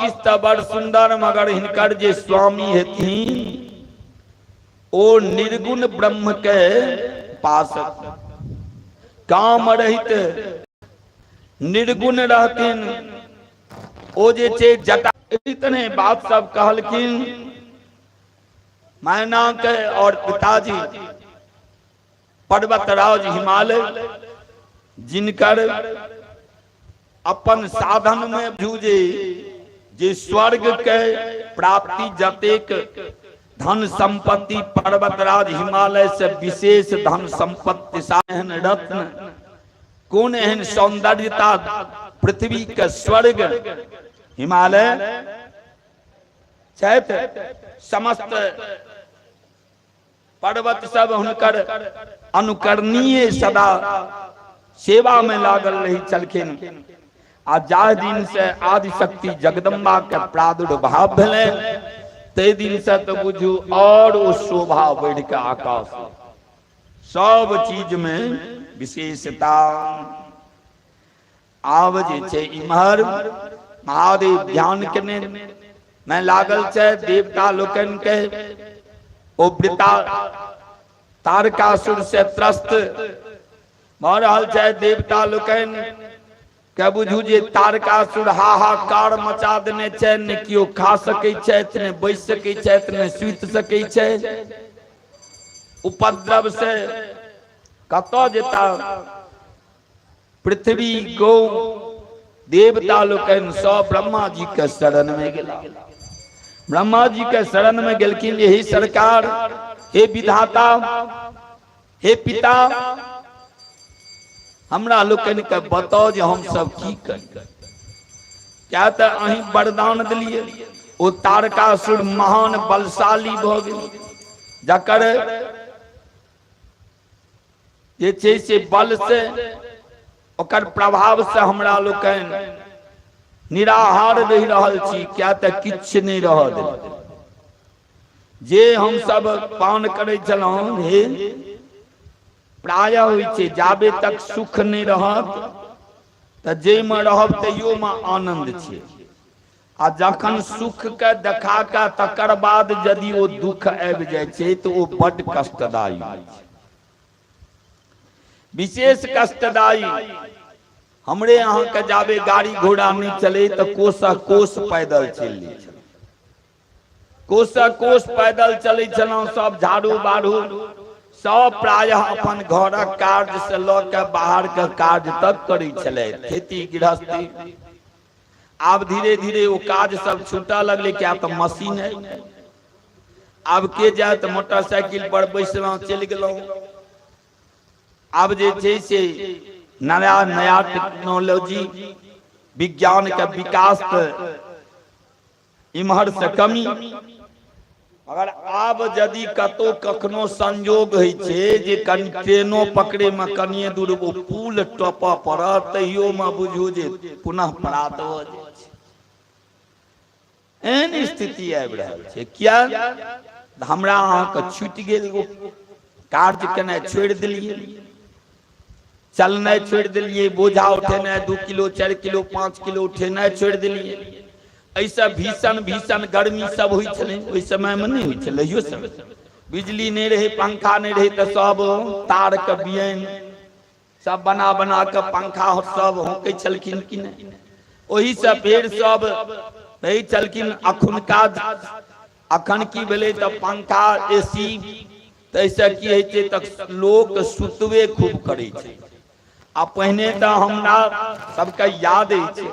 किछु तऽ बड़ सुन्दर, मगर हिनकर जे स्वामी हेथिन ओ निर्गुण ब्रह्म के पास काम रहित निर्गुण रहथिन। ओ जे छै जटा इतने बात सब कहलखिन मैना के और पिताजी पर्वतराज हिमालय, जिनकर अपन साधन में बुझू जे स्वर्ग के प्राप्ति जतेक धन संपत्ति पर्वतराज हिमालय से विशेष धन संपत्ति एहन रत्न कोन एहन सौंदर्यता पृथ्वी के स्वर्ग हिमालय छथि। समस्त पर्वत सब हुनकर अनुकरणीय सदा सेवा में लागल रही छलखिन। आ जाहि दिन से आदिशक्ति जगदम्बा के प्रादुर्भाव भेलै ताहि दिन से तो बुझू और ओ शोभा बढ़ि के आकाश सब चीज में विशेषता। आब जे छै इम्हर महादेव ध्यान केने में लागल छै देवता लोकनि के। ओ वृता तारकासुर से त्रस्त भऽ रहल छै देवता लोकनि के। बुझू जे तारकासुर हाहाकार मचा देने छै, ने केओ खा सकै छथि, ने बैस सकै छथि, ने सुति सकै छै। उपद्रव से कतऽ जेता पृथ्वी गौ देवता लोकनि सब ब्रह्मा जी के शरण में गेला। ब्रह्मा जी के शरण में गेलखिन, यही सरकार, हे विधाता, हे पिता, हमरा लोकनि के बताओ जे हम सब की करी। क्या तऽ अहीं वरदान दिलियै, ओ तारकासुर महान बलशाली भऽ गेल, जकर जे छै से बल से ओकर प्रभाव से हमरा लोकनि निराहार रहि रहल छी। क्या तऽ किछु नहि रहऽ देल जे हम सब पान करै छलहुँ। हे प्रायः होइ छै जाबे तक सुख नहि रहत तऽ जाहिमे रहब तैयोमे आनन्द छै, आ जखन सुख के देखा के तकर बाद यदि ओ दुख आबि जाइ छै तऽ ओ बड्ड कष्टदायी होइ छै, विशेष कष्टदायी। हमरे अहाँके जाबे गाड़ी घोड़ा नहि चले तऽ कोस कोस पैदल चलि लै छलै, कोस कोस पैदल चलै छलहुँ। सब झाड़ू बाड़ू सब प्रायः अपन घरक कार्य से लऽ के बाहर के कार्य तक करै छलै, खेती गृहस्थी। आब धीरे धीरे ओ काज सब छूटऽ लगलै, किया तऽ मशीन है। आब के जायत, मोटरसाइकिल पर बैसलहुँ, चलि गेलहुँ। आब जे छै से नया नया टेक्नोलॉजी, विज्ञान के विकास तऽ इम्हर से कमी। मगर आब यदि कतौ कखनो संयोग होइ छै जे कनि ट्रेनो पकड़े मे कनिए दूर ओ पुल टपऽ पड़त, तैयो मे बुझू जे पुनः प्रात भऽ जाइ छै। एहन स्थिति आबि रहल छै। किया? हमरा अहाँके छुटि गेल, ओ कार्य केनाइ छोड़ि देलियै, चलनाइ छोड़ि देलियै, बोझा उठेनाइ 2 किलो 4 किलो 5 किलो उठेनाइ छोड़ि देलियै। एहिसँ भीषण भीषण गर्मी सब होइ छलै ओहि समयमे, नहि होइ छलै इहो सब। बिजली नहि रहै, पंखा नहि रहै, तऽ सब तारके बियन सब बना बना कऽ पंखा सब होंकै छलखिन कि नहि? ओहिसँ फेर सब रहै छलखिन। अखुनका अखन की भेलै तऽ पंखा ए सी, ताहिसँ की होइ छै तऽ लोक सुतबे खूब करै छै। आ पहिने तऽ हमरा सबके याद अछि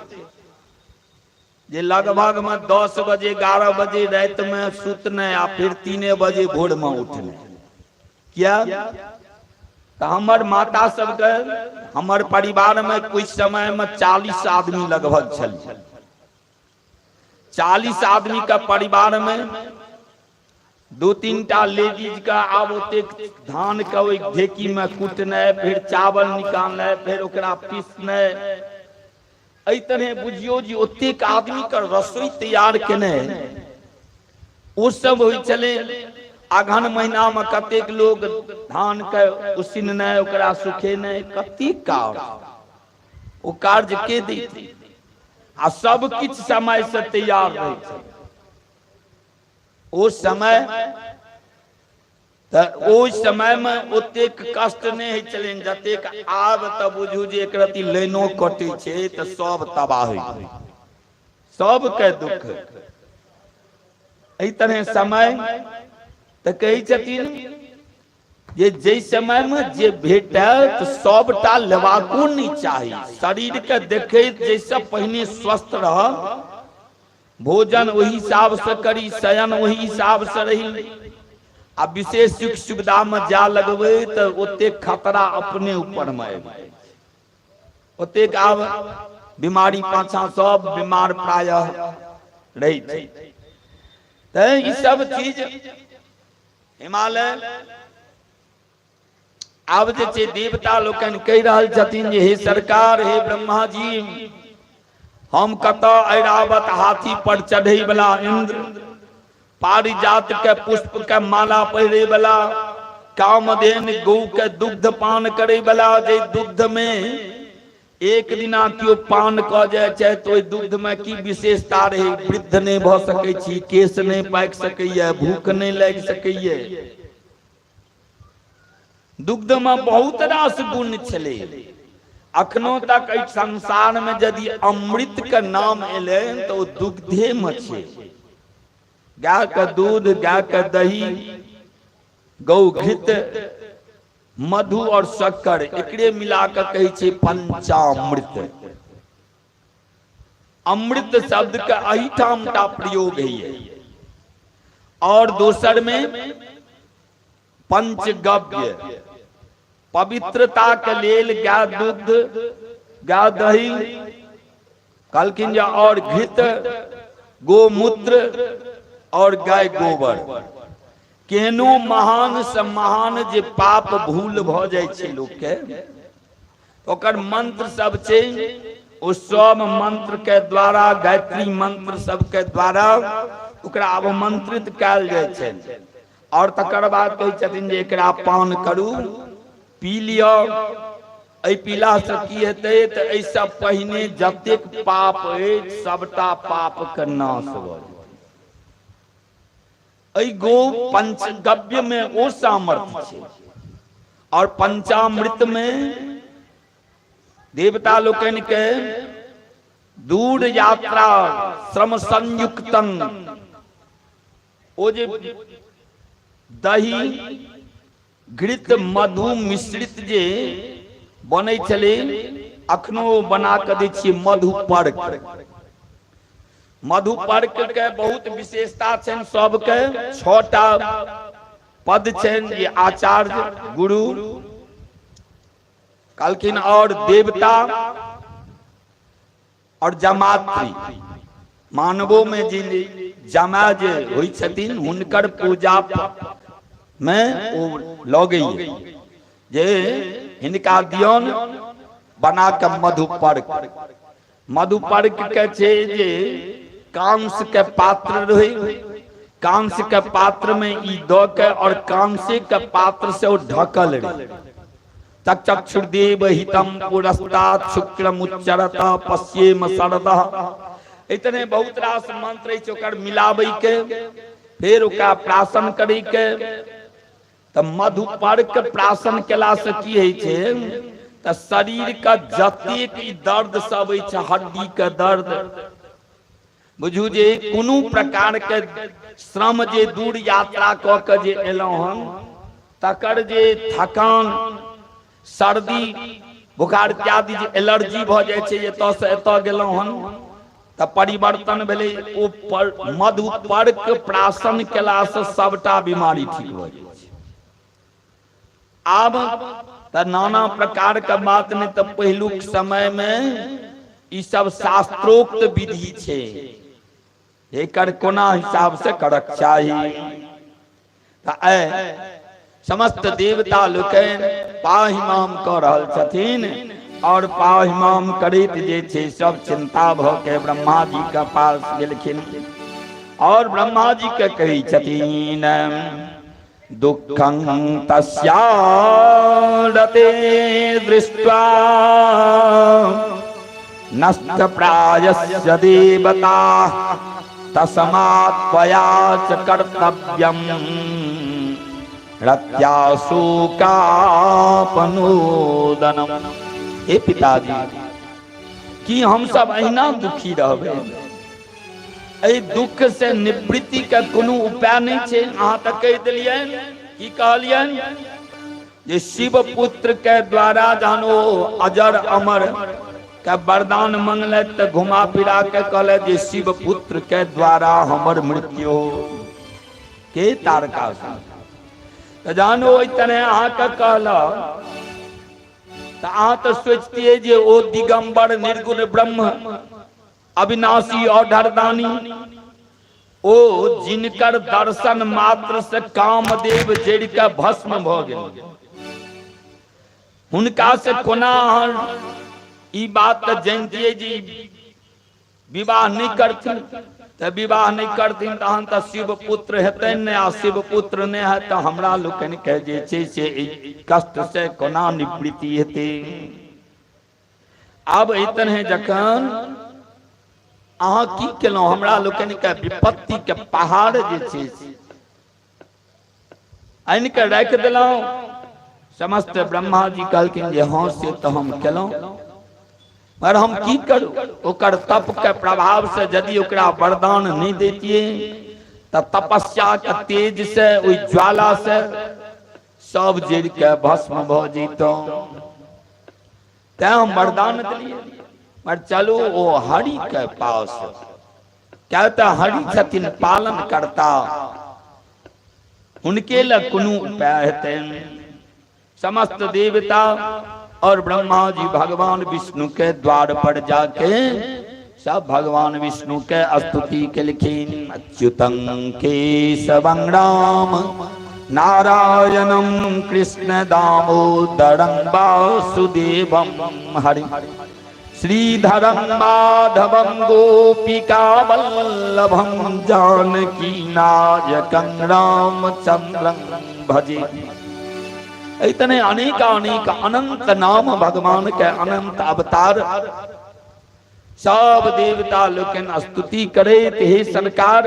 जे लगभगमे 10 बजे 11 बजे रातिमे सुतनाइ आ फेर 3 बजे भोरमे उठनाइ। किया तऽ हमर माता सबके, हमर परिवारमे कुछ समयमे 40 आदमी लगभग छल। 40 आदमी के परिवार में 2-3 टा लेडीज के आब ओतेक धान के ओहि ढेकी में कुटनाइ, फिर चावल निकालनाइ, फिर ओकरा पीसनाइ, एहि तरह बुझियौ जे ओतेक आदमी के रसोई तैयार केनाइ ओ सब होइ छलै। अगहन महीना में कतेक लोग धान के उसिननाइ, ओकरा सुखेनाइ, कतेक कार्य, ओ कार्य के दैत? आ सब किछु समय से तैयार रहै छै। ओ समय तऽ ओहि समयमे ओतेक कष्ट नहि होइ छलनि जतेक आब। तऽ बुझू जे एक रति लाइनो कटै छै तऽ सब तबाह होइ, सबके दुख। एहि तरह समय तऽ कहै छथिन जे जाहि समयमे जे भेटल तऽ सबटा लेबाको नहि चाही। शरीरके देखैत जाहिसँ पहिने स्वस्थ रहब, भोजन ओहि हिसाबसँ करी, शयन ओहि हिसाबसँ रही, आ विशेष सुख सुविधामे जा लगबै तऽ ओतेक खतरा अपने ऊपरमे आबि जाइ छै। ओतेक आब बीमारी पाछा सब बीमार प्रायः रहै छै। तऽ ई सब चीज हिमालय आब जे छै देवता लोकनि कहि रहल छथिन जे हे सरकार, हे ब्रह्मा जी, हम कतऽ ऐरावत हाथी पर चढ़ै वाला इंद्र, पारिजात के पुष्प के माला पहिरे वाला, कामधेन गौ के दुग्ध पान करे वाला, जे दुग्ध में एक दिना केओ पान कऽ जाइ छै तऽ ओहि दुग्ध में की विशेषता रहै, वृद्ध नहि भऽ सकै छी, केश नहि पाकि सकैए, भूख नहि लागि सकैए। दुग्ध में बहुत रास गुण छलै। अखनो तक एहि संसार में यदि अमृत के नाम एलै तऽ ओ दुग्धे में छै। गाय के दूध, गाय के दही, गौ घृत, मधु और शक्कर, एकरे मिला कऽ कहै छै पंचामृत। अमृत शब्द के एहिठाम टा प्रयोग होइए। और दोसर में पंचगव्य पवित्रता के लेल गाय दूध, गाय दही कहलखिन जे, और घृत, गोमूत्र और गाय गोबर। केहनो महान से महान जे पाप भूल भऽ जाइ छै लोकके, ओकर मंत्र सब छै, ओ सब मंत्र के द्वारा, गायत्री मंत्र सबके द्वारा ओकरा अवमंत्रित कयल जाइ छै। और तकर बाद कहै छथिन जे एकरा पान करू, पी लिअ। एहि पीलासँ की हेतै? तऽ एहिसँ पहिने जतेक पाप अछि सबटा पापके नाश भऽ जेतै। एहि गो पंचगव्य में ओ सामर्थ्य छै। और पंचामृत में देवता लोकनि के दूर यात्रा श्रम संयुक्तम, ओ जे दही घृत मधु मिश्रित जे बनै छलै, अखनो बना कऽ दै छियै मधुपर्क। मधुपर्क के बहुत विशेषता छनि सबके। 6टा पद छनि जे आचार्य गुरु कहलखिन, और देवता और जमात्री, मानवो में जे जमा जे होइ छथिन हुनकर पूजा में ओ लगैये जे हिनका दियौन बना के मधुपर्क। मधुपर्क के छै जे कांस के पात्र रहै, कांस के पात्र में ई द के और कांसे के पात्र से ओ ढकल रहे। चक्षुर्देव हितम पुरस्तात् शुक्रमुच्चरत पश्येम शरदः, इतने बहुत रास मंत्र अछि ओकर मिलाबै के, फेर ओकरा प्राशन करै के। तऽ मधुपर्क प्राशन केला से की होइ छै? तऽ शरीर के जतेक ई दर्द सब अछि, हड्डी के दर्द, बुझू जे कोनो प्रकार के श्रम जे दूर यात्रा कऽ के जे एलहुँ हन तकर जे थकान, सर्दी बुखार इत्यादि जे एलर्जी भऽ जाइ छै, एतऽ से एतऽ गेलहुँ हन तऽ परिवर्तन भेलै, ओ पर मधुपर्क प्राशन केलासँ सबटा बीमारी ठीक भऽ जाइ छै। आब तऽ नाना प्रकार के बात, नहि तऽ पहिलुक समय मे ई सब शास्त्रोक्त विधि छै, एकर कोना हिसाब से करक चाही। तऽ आइ समस्त देवता लोकनि पाहिमाम कऽ रहल छथिन, और पाहिमाम करैत जे छै सब चिंता भऽ के ब्रह्मा जी के पास गेलखिन और ब्रह्मा जी के कहै छथिन, दुःखं तस्यारते दृष्ट्वा नष्ट प्रायस्य देवता तस्मात् त्वया च कर्तव्यम रत्याशोकापनोदनम। हे पिताजी, की हम सब अहिना दुखी रहबै? एहि दुख से निवृत्ति के कोनो उपाय नहि छै? अहाँ तऽ कहि देलियनि, की कहलियनि जे शिव पुत्र के द्वारा जहन ओ अजर अमर के वरदान मंगलथि तऽ घुमा फिरा के कहलथि जे शिव पुत्र के द्वारा हमर मृत्यु हो के तारकासुर। तऽ जहन ओहि तरह अहाँके कहलक तऽ अहाँ तऽ सोचतियै जे ओ दिगंबर निर्गुण ब्रह्म अविनाशी औढरदानी, ओ जिनकर दर्शन मात्र से कामदेव जड़ि के भस्म भऽ गेल, हुनका से कोना अहाँ ई बात तऽ जानतियै जे विवाह नहि करथिन, तऽ विवाह नहि करथिन तहन तऽ शिव पुत्र हेतनि नहि, आ शिव पुत्र नहि हैत तऽ हमरा लोकनि के जे छै से एहि कष्ट से कोना निवृत्ति हेतै? आब एहि तरहे जखन अहाँ की केलहुँ, हमरा लोकनि के विपत्ति के पहाड़ जे छै से आनि के राखि देलहुँ। समस्त ब्रह्मा जी कहलखिन जे हँ, से तऽ हम केलहुँ, पर हम की करू? ओकर तप के प्रभाव से यदि ओकरा वरदान नहि दैतियै तऽ तपस्या के तेज से ओहि ज्वाला से सब जरि के भस्म भऽ जैतहुँ। तैं हम वरदान दिलियै, पर चलू ओ हरि के पास, क्या तऽ हरि छथिन पालन करता, हुनके लग कोनो उपाय हेतनि। समस्त देवता और ब्रह्मा जी भगवान विष्णु के द्वार पर जाके सब भगवान विष्णु के स्तुति केलखिन। अच्युतं केशवं राम नारायणं कृष्ण दामोदरं वासुदेवं हरि श्रीधरं माधवं गोपिका वल्लभं जानकी नायकं रामचंद्रं भजे। इतने अनेक अनेक अनंत नाम भगवान के अनंत अवतार, सब देवता लोकनि स्तुति करैत, हे सरकार,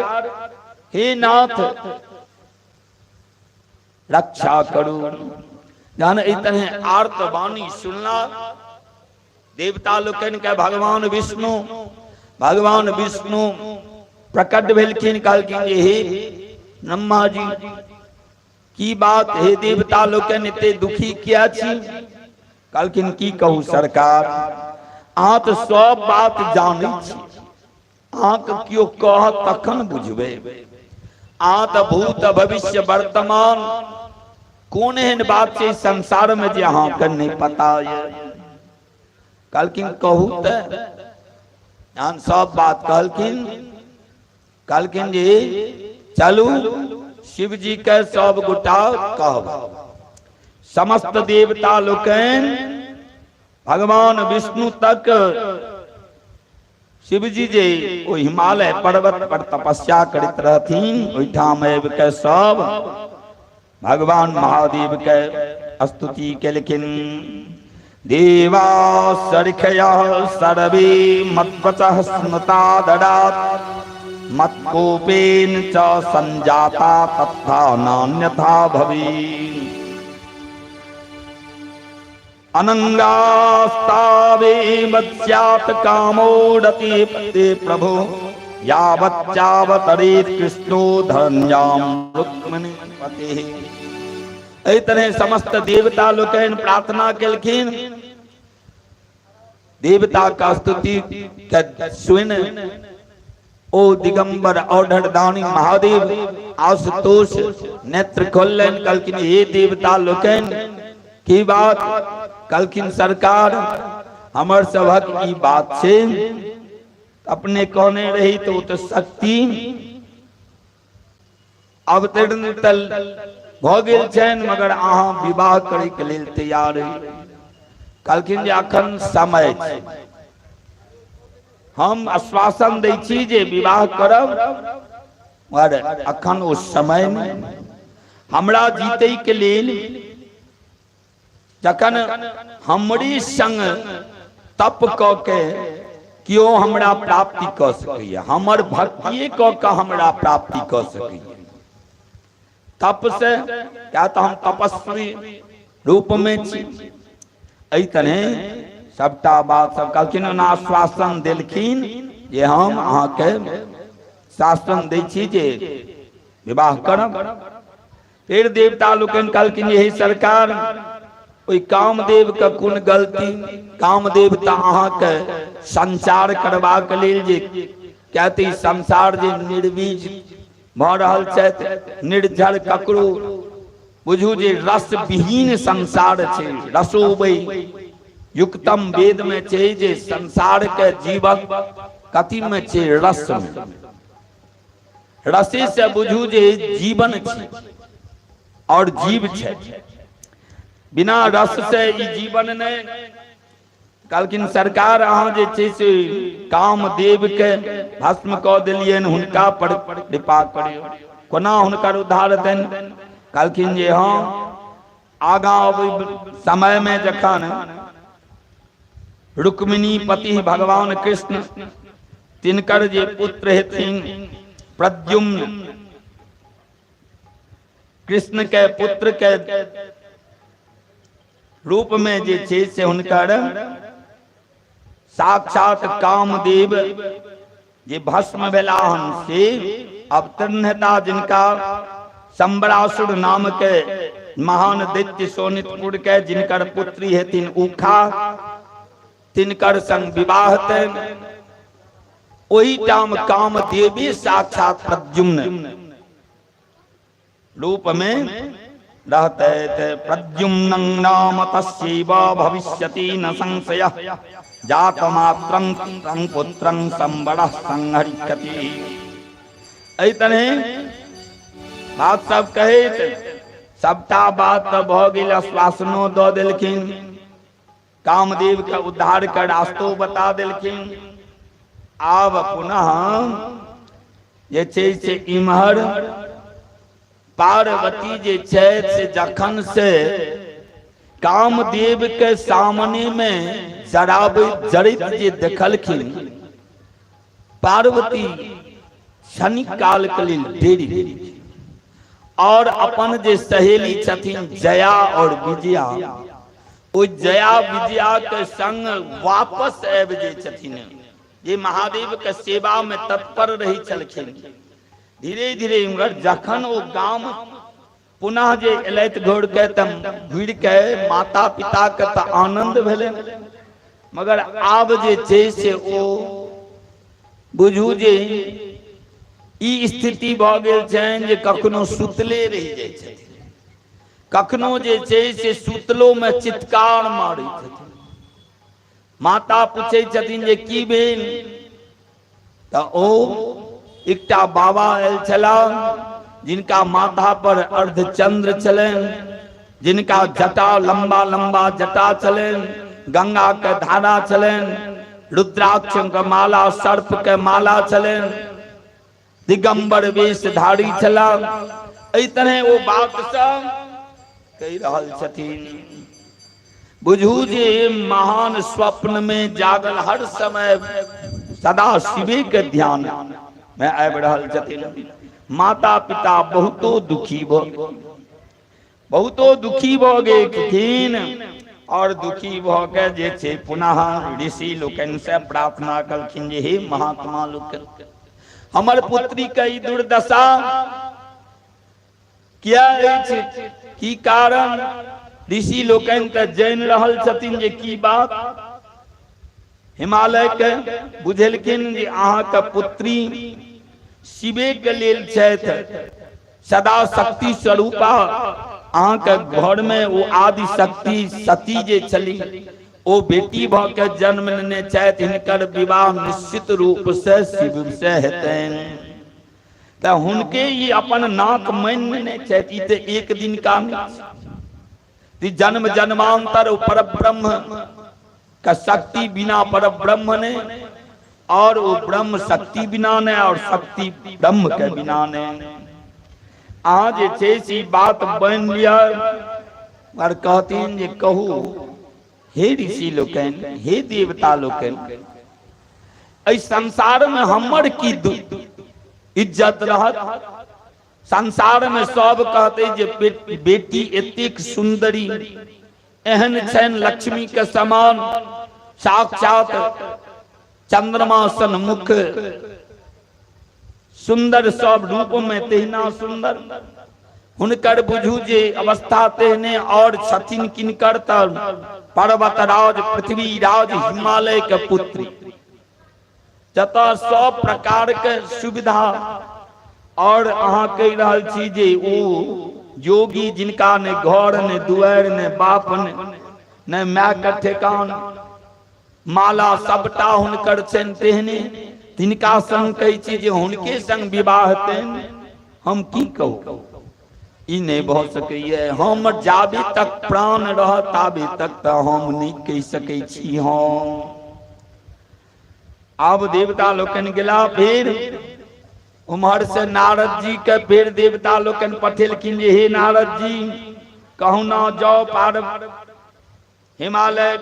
हे नाथ, रक्षा करू। जहन एहि तरह आर्त वाणी सुनला देवता लोकनि के भगवान विष्णु, भगवान विष्णु प्रकट भेलखिन। कहलखिन जे हे ब्रह्मा जी, की बात? हे देवता लोकनि, एते दुखी किया छी? कहलखिन, की कहू सरकार, अहाँ तऽ सब बात जानै छी, अहाँके केओ कहत तखन बुझबै। अहाँ तऽ भूत भविष्य वर्तमान, कोन एहन बात छै संसार में जे अहाँके नहि पता यऽ? कहलखिन, कहू तऽ। जहन सब बात कहलखिन, कहलखिन जे चलू शिव जी के सब गोटा कहब। समस्त देवता लोकनि भगवान विष्णु तक, शिवजी जे ओ हिमालय पर्वत पर तपस्या करैत रहथिन, ओहिठाम आबि के सब भगवान महादेव के स्तुति केलखिन। देवा सरखय सर्वे मद्वचः स्मृतादरात् मत्कोपेन च संजाता तथा नान्यथा भवे। अनंगास्तावे मत्स्यात् कामोडति पते प्रभो यावच्चावतरेत् कृष्णो धरण्याम रुक्मिणी पते। एहि तरह समस्त देवता लोकनि प्रार्थना केलखिन। देवता का स्तुति के सुन ओ दिगंबर औढर दानी महादेव आशुतोष नेत्र खोललनि। कहलखिन, हे देवता लोकनि, की बात? कहलखिन, सरकार, हमर सभक ई बात छै, अपने कहने रही तऽ ओ तऽ शक्ति अवतीर्ण तऽ भऽ गेल छनि, मगर अहाँ विवाह करैके लेल तैयार रही। कहलखिन जे अखन समय छै, हम आश्वासन दै छी जे विवाह करब, मगर अखन ओ समय नहि। हमरा जीतै के लेल जखन हमरे संग तप कऽ के केओ हमरा प्राप्ति कऽ सकैए, हमर भक्तिए कऽ कऽ हमरा प्राप्ति कऽ सकैए। तप से क्या तऽ हम तपस्वी रूप में छी। एहि तरह सबटा बात सब कहलखिन। ओना आश्वासन देलखिन जे हम अहाँके शासन दै छी जे विवाह करब। फिर देवता लोकनि कहलखिन हे सरकार, ओहि कामदेव के कोन गलती? कामदेव तऽ अहाँके संचार करबाक लेल जे क्या तऽ ई संसार जे निर्बीज भऽ रहल छथि, निर्झर, ककरो बुझू जे रस विहीन संसार छै। रसोबै युक्तम वेद में छै जे संसार के जीवन कथी में छै? रस में। रसे से बुझू जे जीवन छै और जीव छै, बिना रस से ई जीवन नहि। कहलखिन सरकार, अहाँ जे छै से कामदेव के भस्म कऽ देलियनि, हुनका पर कृपा करियौ, कोना हुनकर उद्धार हेतनि? कहलखिन जे हँ, आगाँ अबै समय में जखन रुक्मिणी पति भगवान कृष्ण तिनकर जे पुत्र हेथिन प्रद्युम्न, कृष्ण के पुत्र के रूप में जे छै से हुनकर साक्षात कामदेव जे भस्म भेला हन से अवतीर्ण हेता, जिनका संबरासुर नाम के महान दैत्य सोनितपुर के जिनकर पुत्री हेथिन उखा, तिनकर संग विवाह हेतनि। ओहि टाम कामदेवी साक्षात प्रद्युम्न रूप में रहते। प्रद्युम्नं नाम तस्यैव भविष्यति न संशयः, जातमात्रं तं पुत्रं संवरः संहरिष्यति। एहि तरहे बात सब कहैत सबटा बात तऽ भऽ गेल। आश्वासनो दऽ देलखिन, कामदेव के उद्धार के रास्तो बता देलखिन। आब पुनः जे छै से इम्हर पार्वती जे छै से जखन से कामदेव के सामने में जराबै जड़ैत जे देखलखिन, पार्वती क्षणिक काल के लेल डेरी गेलखिन और अपन जे सहेली छथिन जया और विजया, ओ जया विजया के संग वापस आबि जे छथिन, जे महादेव के सेवा में तत्पर रही छलखिन। धीरे धीरे हुनकर जखन ओ गाम पुनः जे एलथि घुर के, तऽ घुरि के माता पिता के तऽ आनंद भेलै, मगर आब जे छै से ओ बुझू जे ई स्थिति भऽ गेल छनि जे कखनो सुतले रहि जाइ छथिन, कखनो जे छै से सुतलो में चित्कार मारै छथिन। माता पूछै छथिन जे की भेल? तऽ ओ एकटा बाबा आयल छलाह जिनका माथा पर अर्धचंद्र छलनि, जिनका जटा लंबा लंबा जटा छलनि, गंगा के धारा छलनि, रुद्राक्ष के माला, सर्प के माला छलनि, दिगंबर वेशधारी छलाह। एहि तरह ओ बात सब कहि रहल छथिन। बुझू जे महान स्वप्न में जागल हर समय सदा शिवे के ध्यान में आबि रहल छथिन। माता पिता बहुतो दुखी भऽ, बहुतो दुखी भऽ गेलखिन और दुखी भऽ के जे छै पुनः ऋषि लोकनि से प्रार्थना कलखिन जे हे महात्मा लोकनि, हमर पुत्री के ई दुर्दशा किया अछि, की कारण? ऋषि लोकनि तऽ जानि रहल छथिन जे की बात। हिमालय के बुझेलखिन जे अहाँके पुत्री शिवे के लेल छथि, सदा शक्ति स्वरूपा। अहाँके घर में ओ आदि शक्ति सती जे छली ओ बेटी भऽ के जन्म लेने छथि, हिनकर विवाह निश्चित रूप से शिव से हेतनि। तऽ हुनके ई अपन नाक मानि लेने छथि। ई तऽ एक दिन का नहि, जन्म जन्मांतर पर ब्रह्म का शक्ति बिना पर ब्रह्म ने और वो ब्रह्म शक्ति बिना ने और शक्ति ब्रह्म के बिना ने। अहाँ जे छै से ई बात बनि लिअ और कहथिन जे कहू हे ऋषि लोकनि, हे देवता लोकनि, एहि संसार में हमर की इज्जत रहत? संसार में सब कहते जे बेटी एतेक सुंदरी एहन छनि लक्ष्मी के समान, साक्षात चंद्रमा सन मुख सुंदर, सब रूप में तहिना सुंदर हुनकर बुझू जे अवस्था तेहने और छथिन किनकर तऽ पर्वतराज पृथ्वीराज हिमालय के पुत्री, जतऽ सब प्रकार के सुविधा। और अहाँ कहि रहल छी जे ओ योगी जिनका ने घर ने दुआरि ने बाप ने ने माय के ठेकान, माला सबटा हुनकर छनि तेहने, तिनका संग कहै छी जे हुनके संग विवाह हेतनि। हम की कहू, ई नहि भऽ सकैए। हम जाबे तक प्राण रहत ताबे तक तऽ हम नहि कहि सकै छी। हम आब देवता लोकनि गेला, फेर उम्हर से नारद जी के फेर देवता लोकनि पठेलखिन जे हे नारद जी, कहू ना जाओ पार हिमालय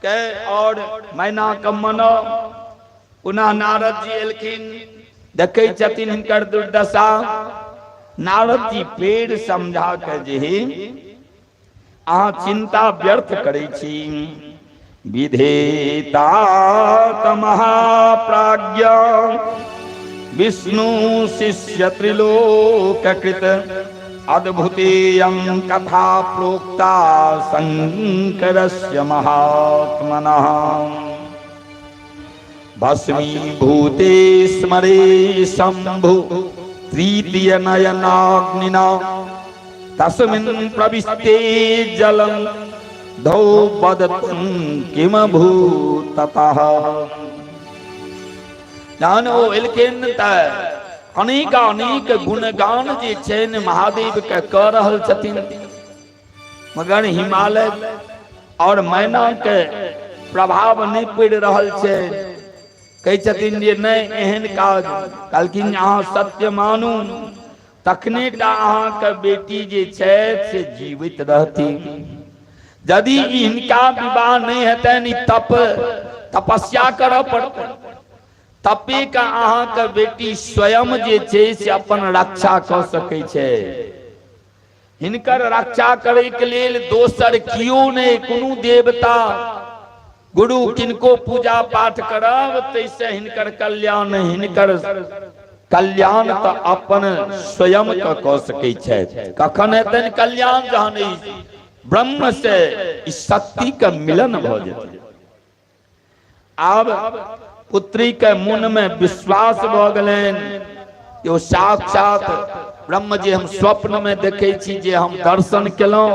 के और मैना के मनो। पुनः नारद जी एलखिन, देखै छथिन हिनकर दुर्दशा। नारद जी फेर समझा के जे अहाँ चिंता व्यर्थ करै छी। विधेता महाप्राज्ञ विष्णु शिष्य त्रिलोककृत अद्भुतेयं कथा प्रोक्ता शंकरस्य महात्मनः। भस्मीभूते स्मरे शंभु तृतीय नयनाग्निना तस्मिन् प्रविष्टे जलं धौवदतं किम भूततः। जहन ओ एलखिन तऽ अनेक अनेक गुणगान जे छनि महादेव के कऽ रहल छथिन, मगर हिमालय और मैना के प्रभाव नहि पड़ि रहल छै। कहै छथिन जे नहि एहन काज। कहलखिन अहाँ सत्य मानू तखने टा अहाँके बेटी जे छथि से जीवित रहती। यदि हिनका विवाह नहि हेतनि, तप तपस्या करऽ पड़तनि, तपे के अहाँके बेटी स्वयं जे छै से अपन रक्षा कऽ सकै छै। हिनकर रक्षा करे के लेल दोसर कियो नहि, कोनो देवता गुरु किनको पूजा पाठ करब ताहिसँ हिनकर कल्याण नहि, हिनकर कल्याण तऽ अपन स्वयं के कऽ सकै छथि। कखन हेतनि कल्याण? जहन ई ब्रह्म से ई शक्ति के मिलन भऽ जेतै। आब पुत्री के मन में विश्वास भऽ गेलनि कि ओ साक्षात ब्रह्म जे हम स्वप्न में देखै छी, जे हम दर्शन केलहुँ,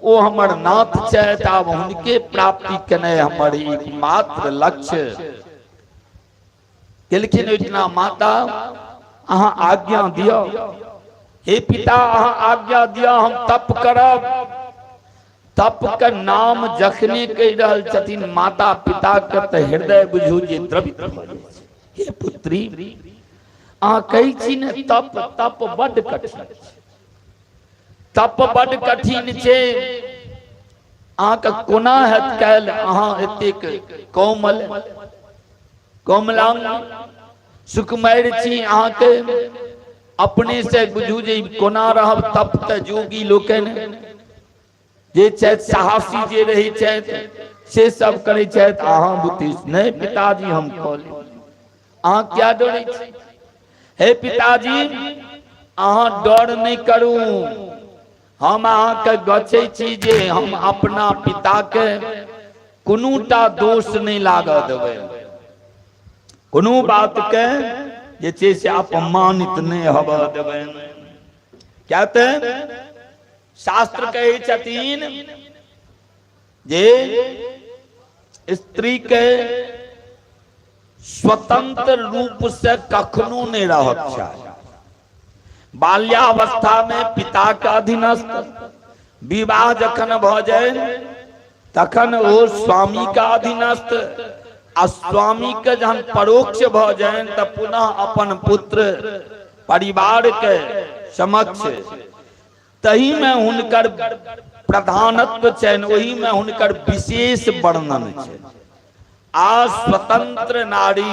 ओ हमर नाथ छथि। आब हुनके प्राप्ति केनाइ हमर एकमात्र लक्ष्य। केलखिन ओहिठिना, माता अहाँ आज्ञा दिअ, हे पिता अहाँ आज्ञा दिअ, हम तप करब। तप के नाम जखने कहि रहल छथिन माता पिता के तऽ हृदय बुझू जे द्रवित भऽ जाइ छै। हे पुत्री, अहाँ कहै छी ने तप, तप बड्ड कठिन छै, तप बड्ड कठिन छै, अहाँके कोना हैत काल्हि? अहाँ एतेक कोमल कोमलांग सुकुमारि छी, अहाँके अपने से बुझू जे कोना रहब। तप तऽ जोगी लोकनि जे छथि, साहसी जे रहै छथि, से सब करै छथि, अहाँ बुद्धि नहि। पिताजी हम कऽ लेब, अहाँ क्या डरै छी? हे पिताजी, अहाँ डर नहि करू, हम अहाँके गछै छी जे हम अपना पिताके कोनोटा दोष नहि लागऽ देबै, कोनो बातके जे छै से अपमानित नहि होबऽ देबै। क्या तऽ शास्त्र कहै छथिन जे स्त्री के स्वतंत्र रूप से कखनो नहि रहक चाही। बाल्यावस्था में पिता के अधीनस्थ, विवाह जखन भऽ जाय तखन ओ स्वामी के अधीनस्थ, आ स्वामी के जहन परोक्ष भऽ जाय तऽ पुनः अपन पुत्र परिवार के समक्ष, तही में हुनकर प्रधानत्व छनि, ओहि में हुनकर विशेष वर्णन छै। आ स्वतंत्र नारी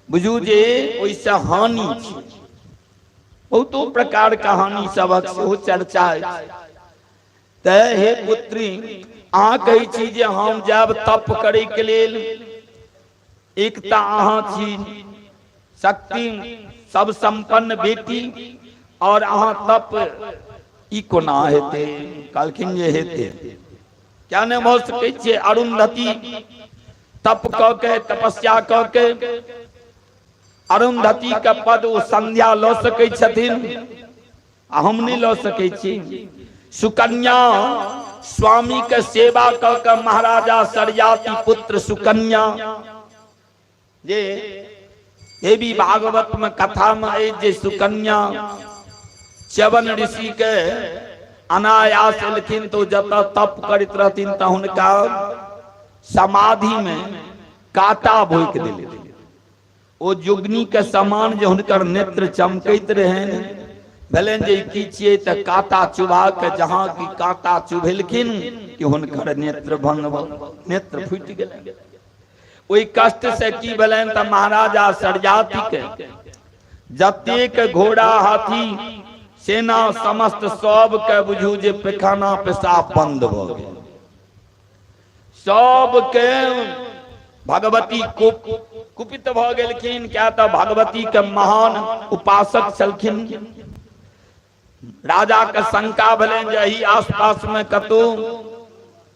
बुझू जे ओहिसँ हानि छै। बहुतो प्रकार के हानि सबक सेहो चर्चा अछि। तऽ हे पुत्री, अहाँ कहै छी जे हम जायब तप करैके लेल, एक तऽ अहाँ छी शक्ति सब संपन्न बेटी और अहाँ तप, ई कोना हेतै? कहलखिन जे हेतै, क्या नहि भऽ सकै छै? अरुंधति तप कऽ के, तपस्या कऽ के अरुंधति के पद ओ संध्या लऽ सकै छथिन आ हम नहि लऽ सकै छी। सुकन्या स्वामी के सेवा कऽ के महाराजा सरयाति पुत्र सुकन्या, जे देवी भागवत में कथा में अछि जे सुकन्या च्यवन ऋषि के अनायास एलखिन तो जतऽ तप करैत रहथिन तऽ हुनका समाधि में कांटा भोंकि देलखिन। ओ जोगनी के समान जे हुनकर नेत्र चमकैत रहनि, भेलनि जे की छियै, तऽ कांटा चुभा के जहाँ की कांटा चुभेलखिन कि हुनकर नेत्र भंग, नेत्र फूटि गेलनि। ओहि कष्ट से की भेलनि तऽ महाराजा सरजाति के जतेक घोड़ा हाथी सेना समस्त सब के बुझू जे पैखाना पेशाब बंद भऽ गेल सबके। भगवती कुपित भऽ गेलखिन, क्या तऽ भगवती के महान उपासक छलखिन। राजा के शंका भेलनि जे एहि आसपास में कतौ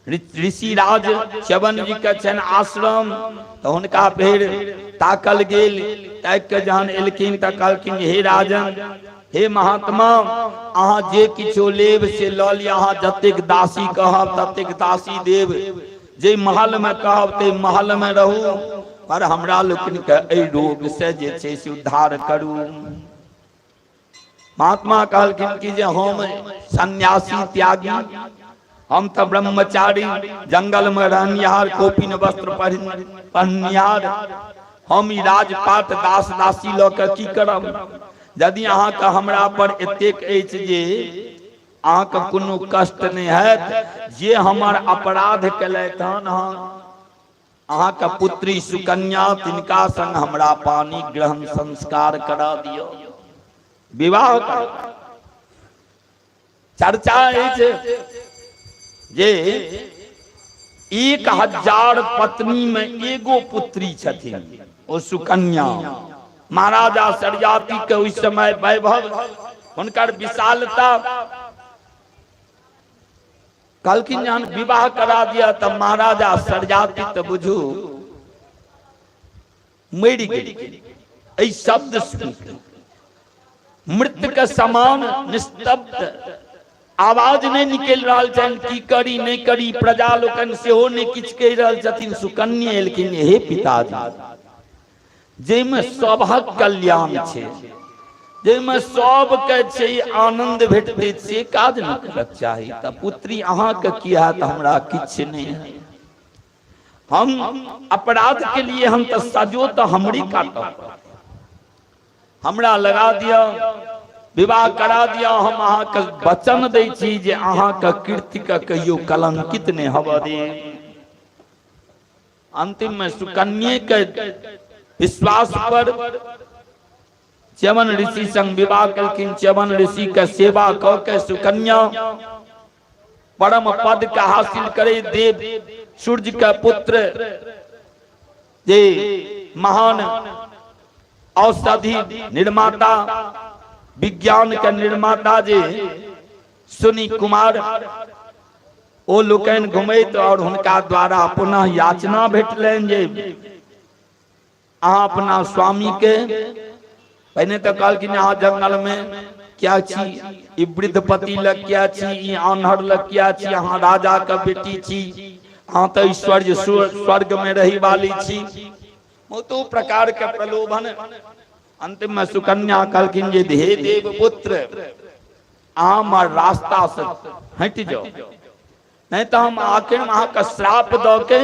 ऋषिराज च्यवन जी के छनि आश्रम। तऽ हुनका फेर ताकल गेल। ताकि के जहन एलखिन तऽ कहलखिन, हे राजन, हे महात्मा, अहाँ जे किछु लेब से लऽ लिअ। अहाँ जतेक दासी कहब ततेक दासी देब, जे महल में कहब ते महल में रहू, पर हमरा लोकनि के एहि रोग से जे छै से उद्धार करू। महात्मा कहलखिन कि जे हम सन्यासी त्यागी, हम तऽ ब्रह्मचारी, जंगल में रहनिहार, कोपिन वस्त्र पहननिहार, हम ई राजपाट दास दासी लऽ के की करब? यदि अहाँके हमरा पर एतेक अछि जे अहाँके कोनो कष्ट नहि हैत, जे हमर अपराध केलथि हन अहाँके पुत्री सुकन्या, तिनका संग हमरा पानी ग्रहण संस्कार करा दियौ, विवाह कर। चर्चा अछि जे 1000 पत्नी में एगो पुत्री छथिन ओ सुकन्या। महाराजा सरयाति के ओहि समय वैभव, हुनकर विशालता, कहलखिन जहन विवाह करा दिया तऽ महाराजा सरयाति तऽ बुझू मरि गेल। एहि शब्द सुनि मृत के समान निस्तब्ध, आवाज नहि निकलि रहल छनि, की करी नहि करी। प्रजा लोकनि सेहो नहि किछु कहि रहल छथिन। सुकन्या एलखिन, हे पिताजी, जाहिमे सभक कल्याण छै, जाहिमे सबके छै आनंद भेटतै, से काज नहि करक चाही। तऽ पुत्री, अहाँके की हैत? हमरा किछु नहि है। हम अपराध के लिए हम तऽ सजो तऽ हमरे काटब। हमरा लगा दिअ, विवाह करा दिअ। हम अहाँके वचन दै छी जे अहाँके कीर्तिके कहियो कलंकित नहि हबऽ देब। अंतिम में सुकन्ये के विश्वास पर च्यवन ऋषि संग विवाह केलखिन। च्यवन ऋषि के सेवा कऽ के सुकन्या परम पद के हासिल करे देव सूर्य के पुत्र जे महान औषधि निर्माता, विज्ञान के निर्माता जे सुनी कुमार, ओ लोकनि घुमैत और हुनका द्वारा पुनः याचना भेटलनि जे अहाँ अपना स्वामी के, पहिने तऽ कहलखिन अहाँ जंगल में क्या छी, ई वृद्ध पति लग क्या छी, ई आन्हर लग क्या छी, अहाँ राजा के बेटी छी, अहाँ तऽ ऐश्वर्य स्वर्ग में रही वाली छी। बहुतो प्रकार के प्रलोभन। अंतिम में सुकन्या कहलखिन जे हे देव पुत्र, अहाँ हमर रास्ता से हटि जाओ, नहीं तो हम आखिर में अहाँके श्राप दऽ के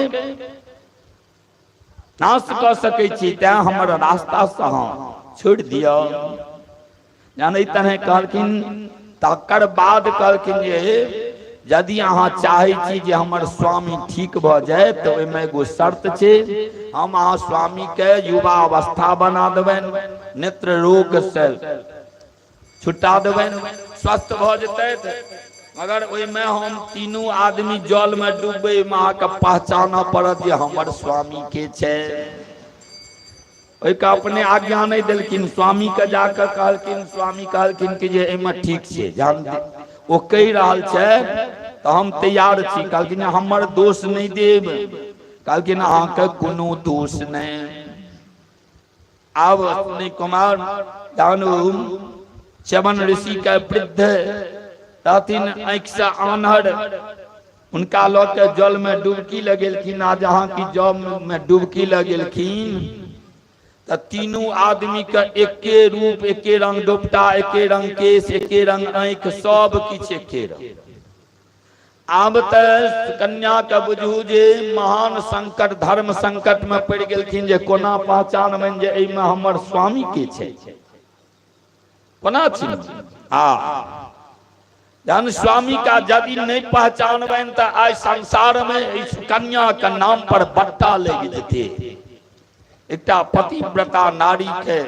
नाश कऽ सकै छी, तें हमर रास्ता से अहाँ छोड़ि दिअ। जान एहि तरह कहलखिन। तकर बाद कहलखिन जे यदि अहाँ चाहै छी जे हमर स्वामी ठीक भऽ जाय तऽ ओहिमे एगो शर्त छै। हम अहाँ स्वामीके युवा अवस्था बना देबनि, नेत्र रोग से छुटा देबनि, स्वस्थ भऽ जेतै। मगर ओहिमे हम तीनू आदमी जलमे डूबबै, ओहिमे अहाँके पहचानऽ पड़त जे हमर स्वामी के छै। ओहिके अपने आज्ञा नहि देलखिन, स्वामीके जाकऽ कहलखिन। स्वामी कहलखिन कि जे एहिमे ठीक छै, जहन ओ कहि रहल छै तऽ हम तैयार छी। कहलखिन हमर दोष नहि देब। कहलखिन अहाँके कोनो दोष नहि। आब अश्विनी कुमार जहन ओ च्यवन ऋषि के वृद्ध रहथिन, आँखि से आन्हर, हुनका लऽ के जल में डुबकी लगेलखिन। आ जहाँ की जल में डुबकी लगेलखिन तऽ तीनू आदमी के एके रूप, एके रंग दोपटा, एके रंग केश, एके रंग आँखि, सब किछु एके रंग। आब तऽ कन्या के बुझू जे महान संकट, धर्म संकट में पड़ि गेलखिन जे कोना पहचानबनि जे एहिमे हमर स्वामी के छै, कोना चिन्हबै। आ जहन स्वामी का यदि नहि पहचानबनि तऽ आइ संसार में इस कन्या के नाम पर बट्टा लागि जेतै। एकटा पतिव्रता नारी के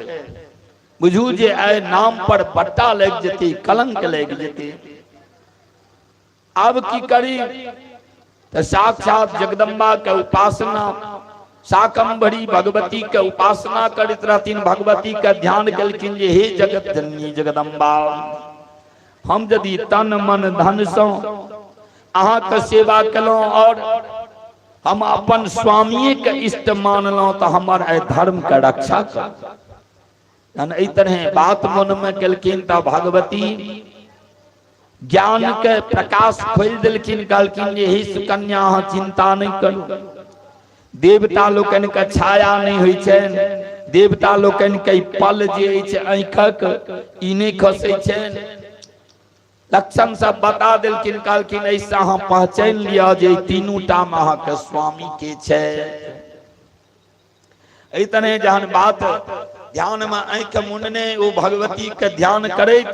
बुझू जे आइ नाम पर बट्टा लागि जेतै, कलंक लागि जेतै। आब की करी? तऽ साक्षात जगदम्बा के उपासना, शाकंभरी भगवती के उपासना करैत रहथिन। भगवती के ध्यान केलखिन जे हे जगत जननी जगदम्बा, हम यदि तन मन धन सँ अहाँके सेवा केलहुँ और हम अपन स्वामीये के इष्ट मानलहुँ तऽ हमर एहि धर्म के रक्षा करू। जहन एहि तरहे बात मन में केलखिन तऽ भगवती ज्ञान के प्रकाश खोलि देलखिन। कहलखिन जे हे सुकन्या, अहाँ चिंता नहि करू। देवता लोकनि के छाया नहि होइ छनि, देवता लोकनि के पल जे अछि आँखिक ई नहि खसै छनि। लक्षण सब बता देलखिन। कहलखिन एहिसँ अहाँ पहचानि लिअ जे तीनू टा मे अहाँके स्वामी के छै। एहि तरह जहन बात ध्यान में आँखि मुनने ओ भगवती के ध्यान करैत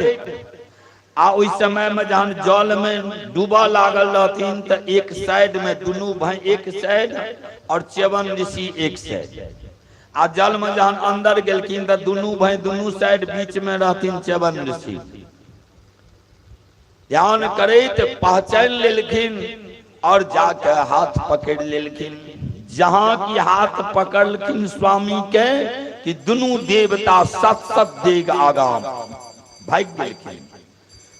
आ ओहि समय में जहन जल में डूबऽ लागल रहथिन तऽ एक साइड में दुनू भाई एक साइड और च्यवन ऋषि एक साइड, आ जल में जहन अंदर गेलखिन तऽ दुनू भाई दुनू साइड, बीच में रहथिन च्यवन ऋषि। ध्यान करैत पहचान लेलखिन और जाके हाथ पकड़ लेलखिन। जहां की हाथ पकड़लखिन स्वामी के कि दुनू देवता सत सत डेग आगाम भागि गेलखिन।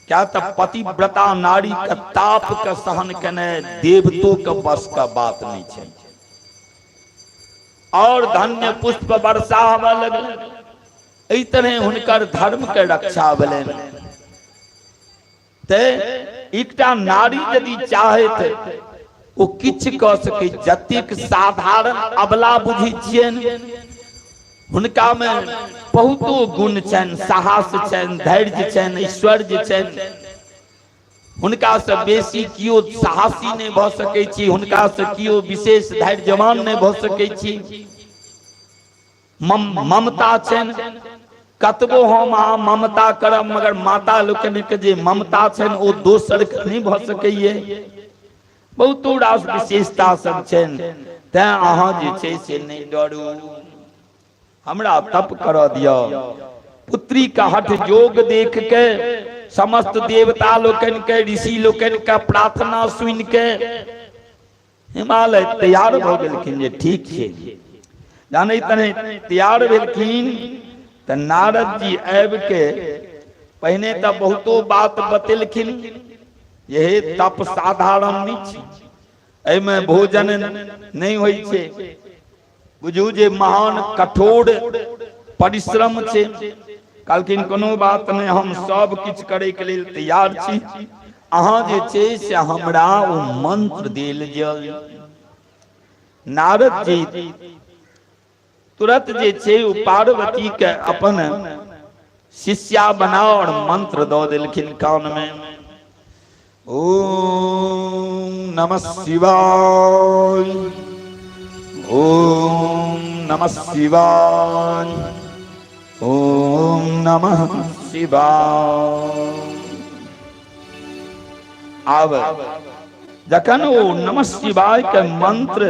क्या तऽ पतिव्रता नारी के ताप के सहन केने देवतो के बस के बात नहीं छै। और धन्य पुष्प वर्षा होबऽ लगल। एहि तरह हुनकर धर्म के रक्षा भेलनि। ते एकटा नारी यदि चाहैत ओ किछु कऽ सकै। जतेक साधारण अबला बुझै छियनि, हुनका मे बहुतो गुण छनि, साहस छनि, धैर्य छनि, ऐश्वर्य छनि। हुनका से बेसी केओ साहसी नहि भऽ सकै छी, हुनका से केओ विशेष धैर्यवान नहि भऽ सकै छी। ममता छनि, कतबो हम अहाँ ममता करब मगर माता लोकनिक जे ममता छनि ओ दोसर के नहि भऽ सकैए। बहुतो रास विशेषता सब छनि। तैं अहाँ जे छै से नहि डरू, हमरा तप करऽ दिअ। पुत्री का हठ योग देख के, समस्त देवता लोकनि के, ऋषि लोकनि के प्रार्थना सुनि के हिमालय तैयार भऽ गेलखिन जे ठीक छै। जानै तने तैयार भेलखिन तऽ नारद जी आबि के पहिने तऽ बहुतो बात बतेलखिन जे हे, तप साधारण नहि छै, एहिमे भोजन नहि होइ छै, बुझू जे महान कठोर परिश्रम छै। कहलखिन कोनो बात नहि, हम सब किछु करैके लेल तैयार छी, अहाँ जे छै से हमरा ओ मंत्र देल जाय। नारद जी तुरंत जे छै ओ पार्वती के अपन शिष्या बना और मंत्र दऽ देलखिन कान में, ओम नमः शिवाय, ओम नमः शिवाय, ओम नमः शिवाय। आब जखन ओ नमः शिवाय के मंत्र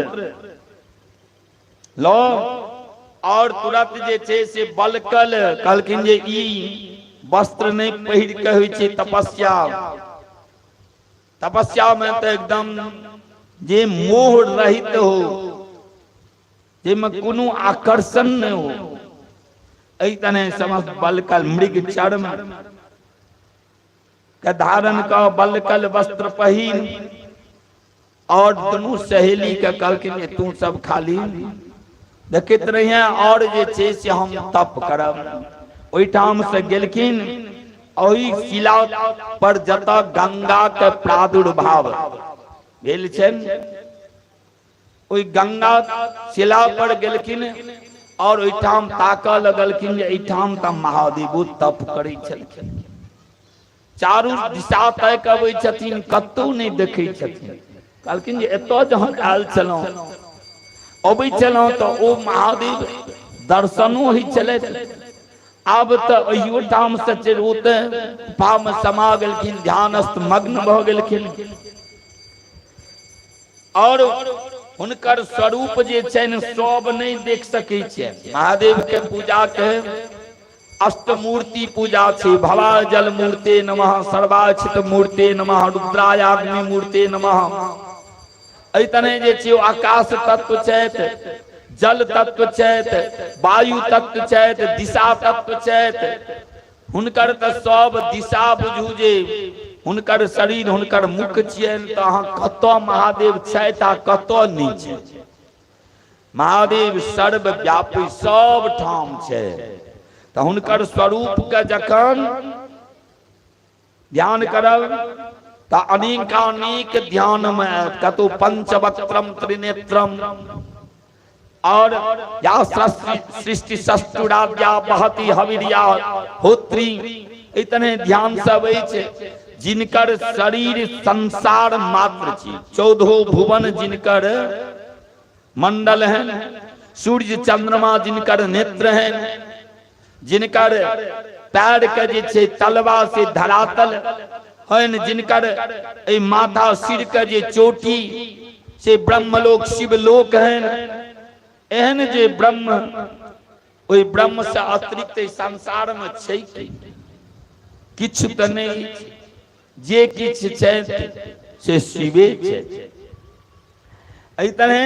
लो और तुरंत जे छै से बलकल कहलखिन जे ई वस्त्र नहि पहिर के होइ छै तपस्या। तपस्या में तऽ एकदम जे मोह रहित हो, जाहिमे कोनो आकर्षण नहि हो, एहि तरह समस्त बलकल मृग चर्म के धारण कऽ बलकल वस्त्र पहिन और दुनू सहेली के कहलखिन जे तू सब खाली देखैत रहिए और जे छै से हम तप करब। ओहिठाम से गेलखिन ओहि शिला पर जतऽ गंगा के प्रादुर्भाव भेल छनि, ओहि गंगा शिला पर गेलखिन और ओहिठाम ताकऽ लगलखिन जे एहिठाम तऽ महादेवो तप करै छलखिन। चारू दिशा तय अबै छथिन, कतौ नहि देखै छथिन। कहलखिन जे एतऽ जहन आयल छलहुँ, अबै छलहुँ तऽ ओ महादेव दर्शनो होइ छलथि, आब तऽ ओहियो ठाम से चलि ओ तऽ गुफामे समा गेलखिन, ध्यानस्थ मग्न भऽ गेलखिन और हुनकर स्वरूप जे छनि सब नहि देख सकै छै। महादेव के पूजा के अष्टमूर्ति पूजा छै। भवा जल मूर्ते नमः, सर्वाक्षित मूर्ते नमः, रुद्रायाग्नि मूर्ते नमः। एहि तरह जे छै आकाश तत्व छथि, जल तत्व छथि, वायु तत्व छथि, दिशा तत्व छथि। हुनकर तऽ सब दिशा बुझू जे हुनकर शरीर हुनकर मुख छियनि, तऽ अहाँ कतऽ महादेव छथि आ कतऽ नहि छथि। महादेव सर्वव्यापी सब ठाम छै। तऽ हुनकर स्वरूप के जखन ध्यान करब तऽ अनेकानेक ध्यान में आयत। कतौ पंचवक्त्रम त्रिनेत्रम और या सृष्टि सस्तुराद्या बहती हविर्या होत्री, इतने ध्यान सब अछि जिनकर शरीर संसार मात्र छी, चौदहो भुवन जिनकर मंडल हैं, सूर्य चंद्रमा जिनकर नेत्र हैं, जिनकर पैर के जे छै तलवा से धरातल हैं, जिनकर एहि माथा सिर के जे चोटी से ब्रह्मलोक शिवलोक हैं, एहन जे ब्रह्म, ओहि ब्रह्म से अतिरिक्त एहि संसार में छै की? किछु तऽ नहि। जे किछु छै से शिवे छै। एहि तरह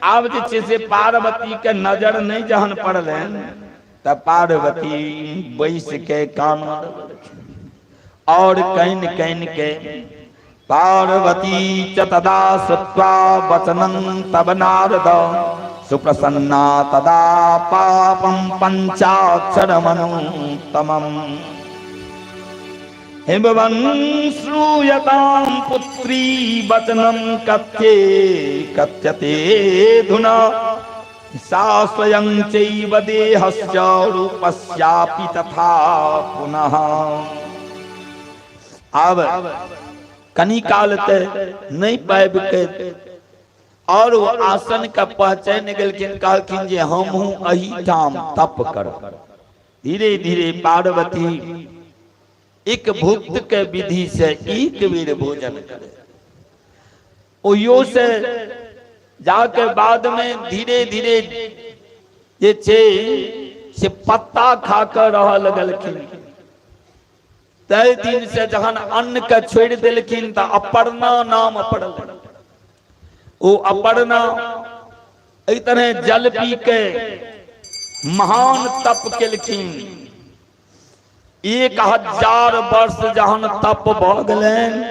आब जे छै से पार्वती के नजर नहि जहन पड़लनि तऽ पार्वती बैस के कान और can can के पार्वती च तदा श्रुत्वा वचनं तव नारद सुप्रसन्ना तदा पापं पंचाक्षरमनुत्तमम्। हिमवन् श्रूयतां पुत्री वचनं कथ्ये कथ्यते धुना सा स्वयं चैव देहस्य रूपस्यापि तथा पुनः। आब कनी काल तऽ नहि पाबि के और ओ आसन के पहचानि गेलखिन, कहलखिन जे हमहूँ एहिठाम तप करब। धीरे धीरे पार्वती एक भुक्त के विधि से एक बेर भोजन करे, ओहियो से जाके बाद में धीरे धीरे जे छै से पत्ता खा के रह लगलखिन। तै दिन से जहन अन्न के छोड़ि देलखिन तऽ अपर्णा नाम पड़ल। ओ अपर्णा एहि तरह जल पी के महान तप केलखिन। 1000 वर्ष जहन तप भऽ गेलनि,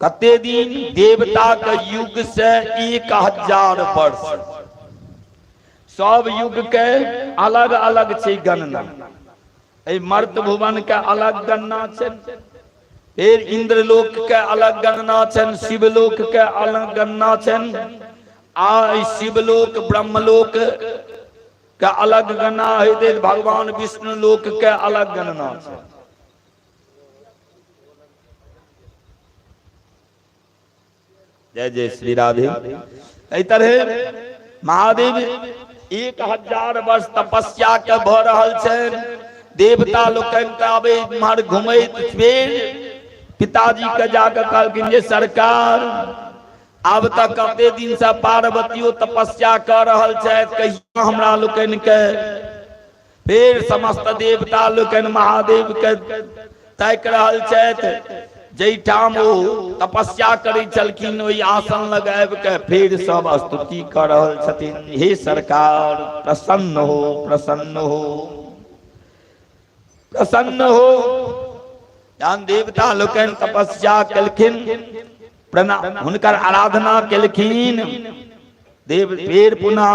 कते दिन? देवता के युग से 1000 वर्ष। सब युग के अलग अलग छै गणना। एहि मर्त भुवन के अलग गणना छै, फिर इंद्रलोक के अलग गणना छनि, शिवलोक के अलग गणना छनि, आ एहि शिवलोक ब्रह्मलोक के अलग गणना होइत, भगवान विष्णु लोक के अलग गणना छै। जय जय श्री राधे। एहि तरह महादेव 1000 वर्ष तपस्या के भऽ रहल छनि। देवता लोकनि तऽ आबे इम्हर घुमैत फेर पिताजी के जाके कहलखिन जे सरकार आब तक कते दिन से पार्वतियो तपस्या कऽ रहल छथि, कहियो हमरा लोकनि के फेर समस्त देवता लोकनि महादेव के ताकि रहल छथि। जाहिठाम ओ तपस्या करै छलखिन ओहि आसन लग आबि के फेर सब स्तुति कऽ रहल छथिन, हे सरकार प्रसन्न हो, प्रसन्न हो, प्रसन्न हो। जहन देवता लोकनि तपस्या केलखिन, प्रणाम हुनकर आराधना केलखिन, देव फेर पुनः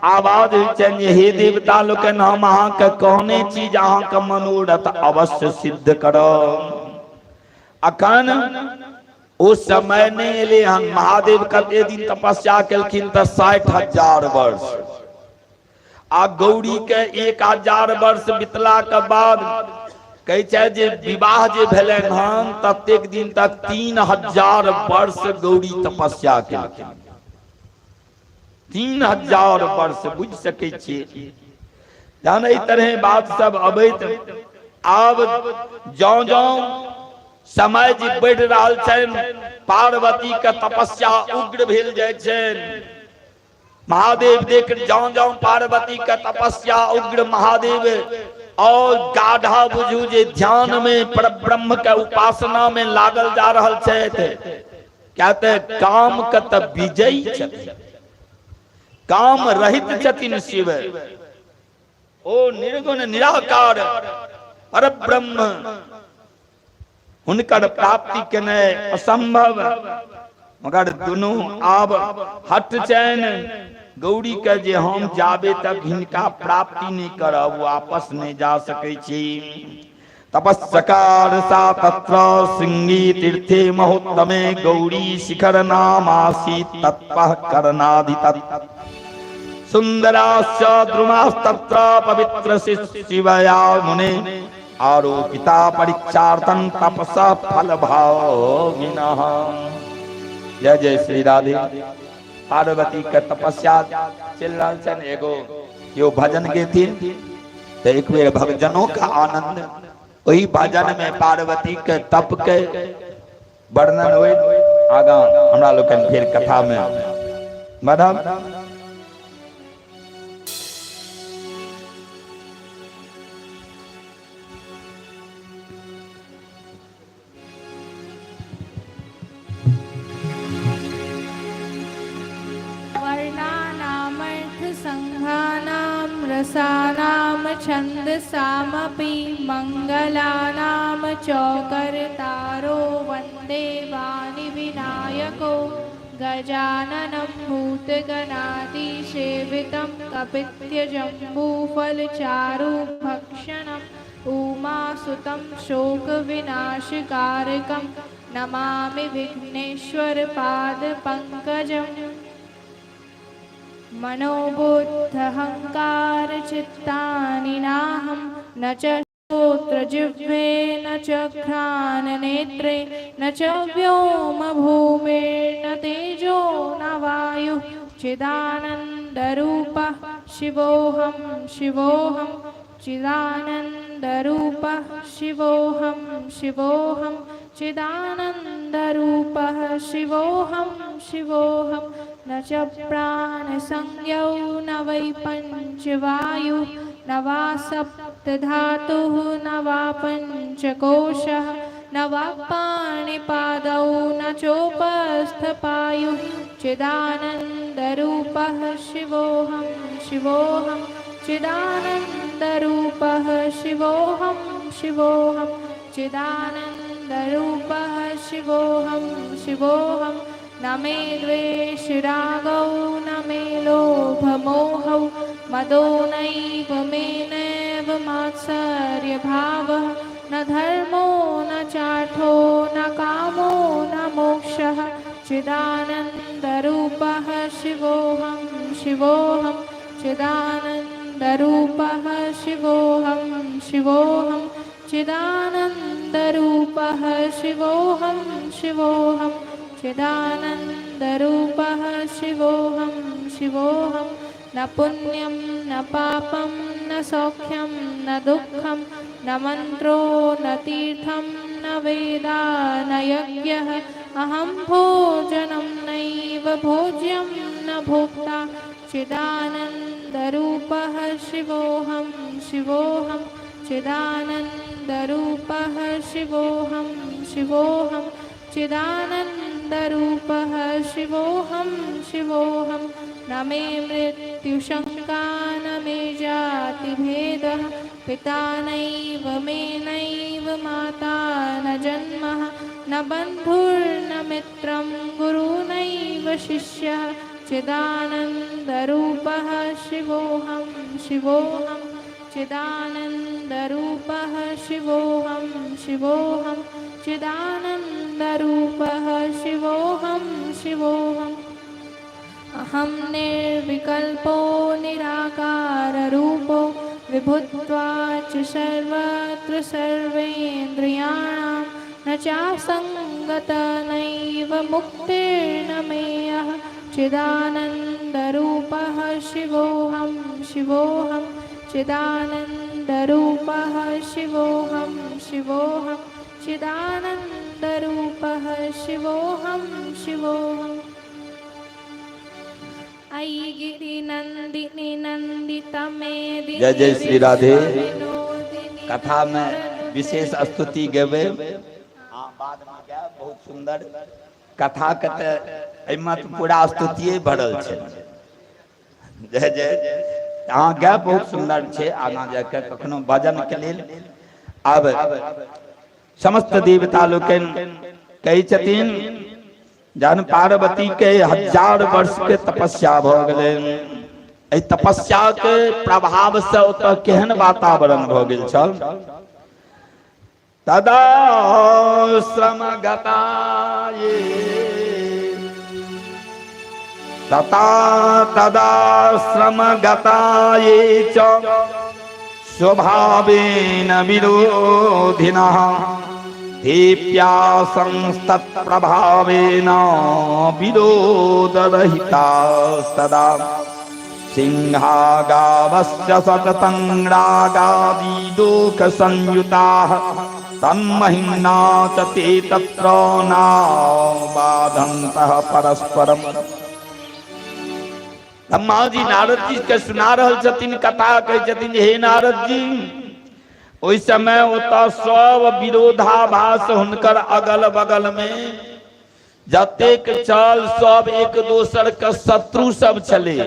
आवाज होइ छनि, हे देवता लोकनि, हम अहाँके कहने छी जे अहाँके मनोरथ अवश्य सिद्ध करब। अखन ओ समय नहि एलै हन। महादेव कते दिन तपस्या केलखिन तऽ 60,000 वर्ष, आ गौरी के 1000 वर्ष बितला के बाद कहै छै जे विवाह जे भेलनि हन ततेक दिन तक 3000 वर्ष गौरी तपस्या केलखिन। 3000 वर्ष बुझि सकै छियै। जहन एहि तरहे बात सब अबैत, आब जौं जौं समय जे बढ़ि रहल छनि, पार्वती के तपस्या उग्र भेल जाइ छनि। महादेव देख जौं जौं पार्वती के तपस्या उग्र महादेव और गाढ़ा बुझू जे ध्यान में परब्रह्म के उपासना में लागल जा रहल छथि। क्या ते काम के त विजयी छथिन, काम रहित छथिन शिव, ओ निर्गुण निराकार परब्रह्म, हुनकर प्राप्ति केनाइ असंभव। मगर दुनू आब हट चैन गौरी के जे हम जाबे तक हिनका प्राप्ति नहीं करब वापस नहीं जा सकै छी। तपस्कार सा तत्र श्रृंगी तीर्थे महोत्तमे गौरी शिखर नामासी तत्पः करनाधि तत् सुंदराश्च द्रुमास्तत्र पवित्र शिवया मुने आरोपिता परीक्षार्थं तपस फल भागिनः। जय जय श्री राधे। पार्वती के तपस्या चल रहल छनि, एगो केओ भजन गेथिन तऽ एक बेर भजनों का आनंद, ओहि भजन में पार्वती के तप के वर्णन होइत। आगा हमरा लोकनि फेर कथा में बढ़ब। वर्णानामर्थसङ्घानां रसानां छन्दसामपि मङ्गलानां चौकर्तारो वन्दे वाणि विनायको। गजाननं भूतगणातिसेवितं कपित्यजम्बूफलचारुभक्षणम् उमासुतं शोकविनाशकारकं नमामि विघ्नेश्वरपादपङ्कजम्। मनोबुद्धहङ्कारचित्तानि नाहं न च श्रोत्रजिह्वे न च घ्राणनेत्रे न च व्योमभूमिर्न तेजो न वायुः चिदानन्दरूपः शिवोऽहं शिवोऽहं चिदानन्दरूपः शिवोऽहं शिवोऽहं चिदानन्दरूपः शिवोऽहं शिवोऽहं न च प्राणसंज्ञौ न वै पञ्चवायुः न वा सप्तधातुः न वा पञ्चकोशः न वा पाणिपादौ न चोपस्थपायुः चिदानन्दरूपः शिवोऽहं शिवोऽहं चिदानन्दरूपः शिवोऽहं शिवोऽहं चिदानन्दरूपः शिवोऽहं शिवोऽहं न मे द्वेषरागौ न मे लोभमोहौ मदो नैव मे नैव मात्सर्यभावः न धर्मो न चार्थो न कामो न मोक्षः चिदानन्दरूपः शिवोऽहं शिवोऽहं चिदानन्दरूपः शिवोऽहं शिवोऽहं चिदानन्दरूपः शिवोऽहं शिवोऽहं चिदानन्दरूपः शिवोऽहं शिवोऽहं न पुण्यं न पापं न सौख्यं न दुःखं न मन्त्रो न तीर्थं न वेदा न यज्ञः। अहं भोजनं नैव भोज्यं न भोक्ता चिदानन्दरूपः शिवोऽहं शिवोऽहं चिदानन्दरूपः शिवोऽहं शिवोऽहं चिदानन्दरूपः शिवोऽहं शिवोऽहं। न मे मृत्युशङ्का न मे जातिभेदः पिता नैव मे नैव माता न जन्मः न बन्धुर्न मित्रं गुरुनैव शिष्यः चिदानन्दरूपः शिवोऽहं शिवोऽहं चिदानन्दरूपः शिवोऽहं शिवोऽहं चिदानन्दरूपः शिवोऽहं शिवोऽहम्। अहं निर्विकल्पो निराकाररूपो विभुत्वाच्च सर्वत्र सर्वेन्द्रियाणां न चासङ्गत नैव मुक्तिर्न मेयः चिदानन्दरूपः शिवोऽहं शिवोऽहं चिदानन्दरूपः शिवोऽहं शिवोऽहं चिदानन्दरूपः शिवोऽहं शिवोऽहम्। अयि गिरिनन्दिनि नन्दितमेदिनि जय जय श्री राधे। विनोदिनि कथा में विशेष स्तुति गेबै। हाँ, बाद में गायब। बहुत सुंदर कथा के तऽ एहिमे तऽ पूरा स्तुतिये भरल छै। जय जय। अहाँ गायब, बहुत सुंदर छै। आगाँ जाके कखनो भजन के लेल। आब समस्त देवता लोकनि कहै छथिन, जहन पार्वती के 1000 वर्ष के तपस्या भऽ गेलनि, एहि तपस्या के प्रभाव से ओतऽ केहन वातावरण भऽ गेल छल। तदा श्रम गताये तथा तदा श्रम गताये च स्वभावेन विरोधिनः दीप्यासंस्तत्प्रभावेन विरोधरहिता सदा सिंहागावस्य सततं रागादिदुःखसंयुताः तन्महिम्ना च ते तत्र नाबाधन्तः परस्परम्। ब्रह्मा जी नारद जी के सुना रहल छथिन कथा। कहै छथिन, हे नारद जी, ओहि समय ओतऽ सब विरोधाभास, हुनकर अगल बगल में जतेक छल सब एक दोसर के शत्रु सब छलै,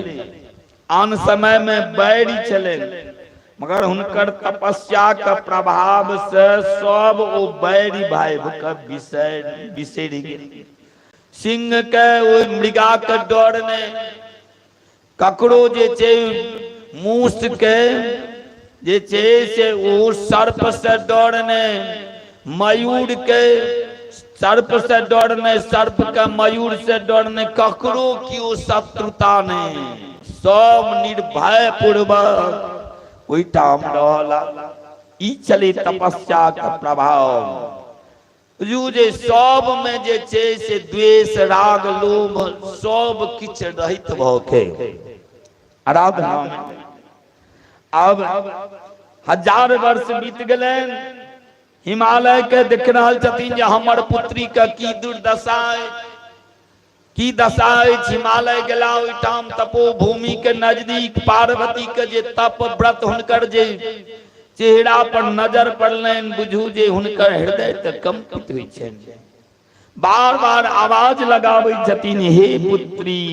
आन समय में बैरी छलै, मगर हुनकर तपस्या के प्रभाव से सब ओ बैरी भाई के बिसरि गेल। सिंह के, ओहि मृगा के डर नहि ककरो जे छै, मूस के जे छै से ओ सर्प से डर नहि, मयूर के सर्प से डर नहि, सर्प के मयूर से डर नहि, ककरो केओ शत्रुता नहि, सब निर्भय पूर्वक ओहिठाम रहला। ई छलै तपस्या के प्रभाव। बुझू जे सब में जे छै से द्वेष, राग, लोभ सब किछु रहित भऽ के आराधना में। अब 1000 वर्ष बीत गेलनि। हिमालय के देख रहल छथिन जे हमर पुत्री के की दुर्दशा अछि, की दशा अछि। हिमालय गेला ओहिठाम तपो भूमि के नजदीक पार्वती के जे तप व्रत, हुनकर जे चेहरा पर नजर पड़लनि, बुझू जे हुनकर हृदय तऽ कंपित होइ छनि। बार बार आवाज लगाबै छथिन, हे पुत्री,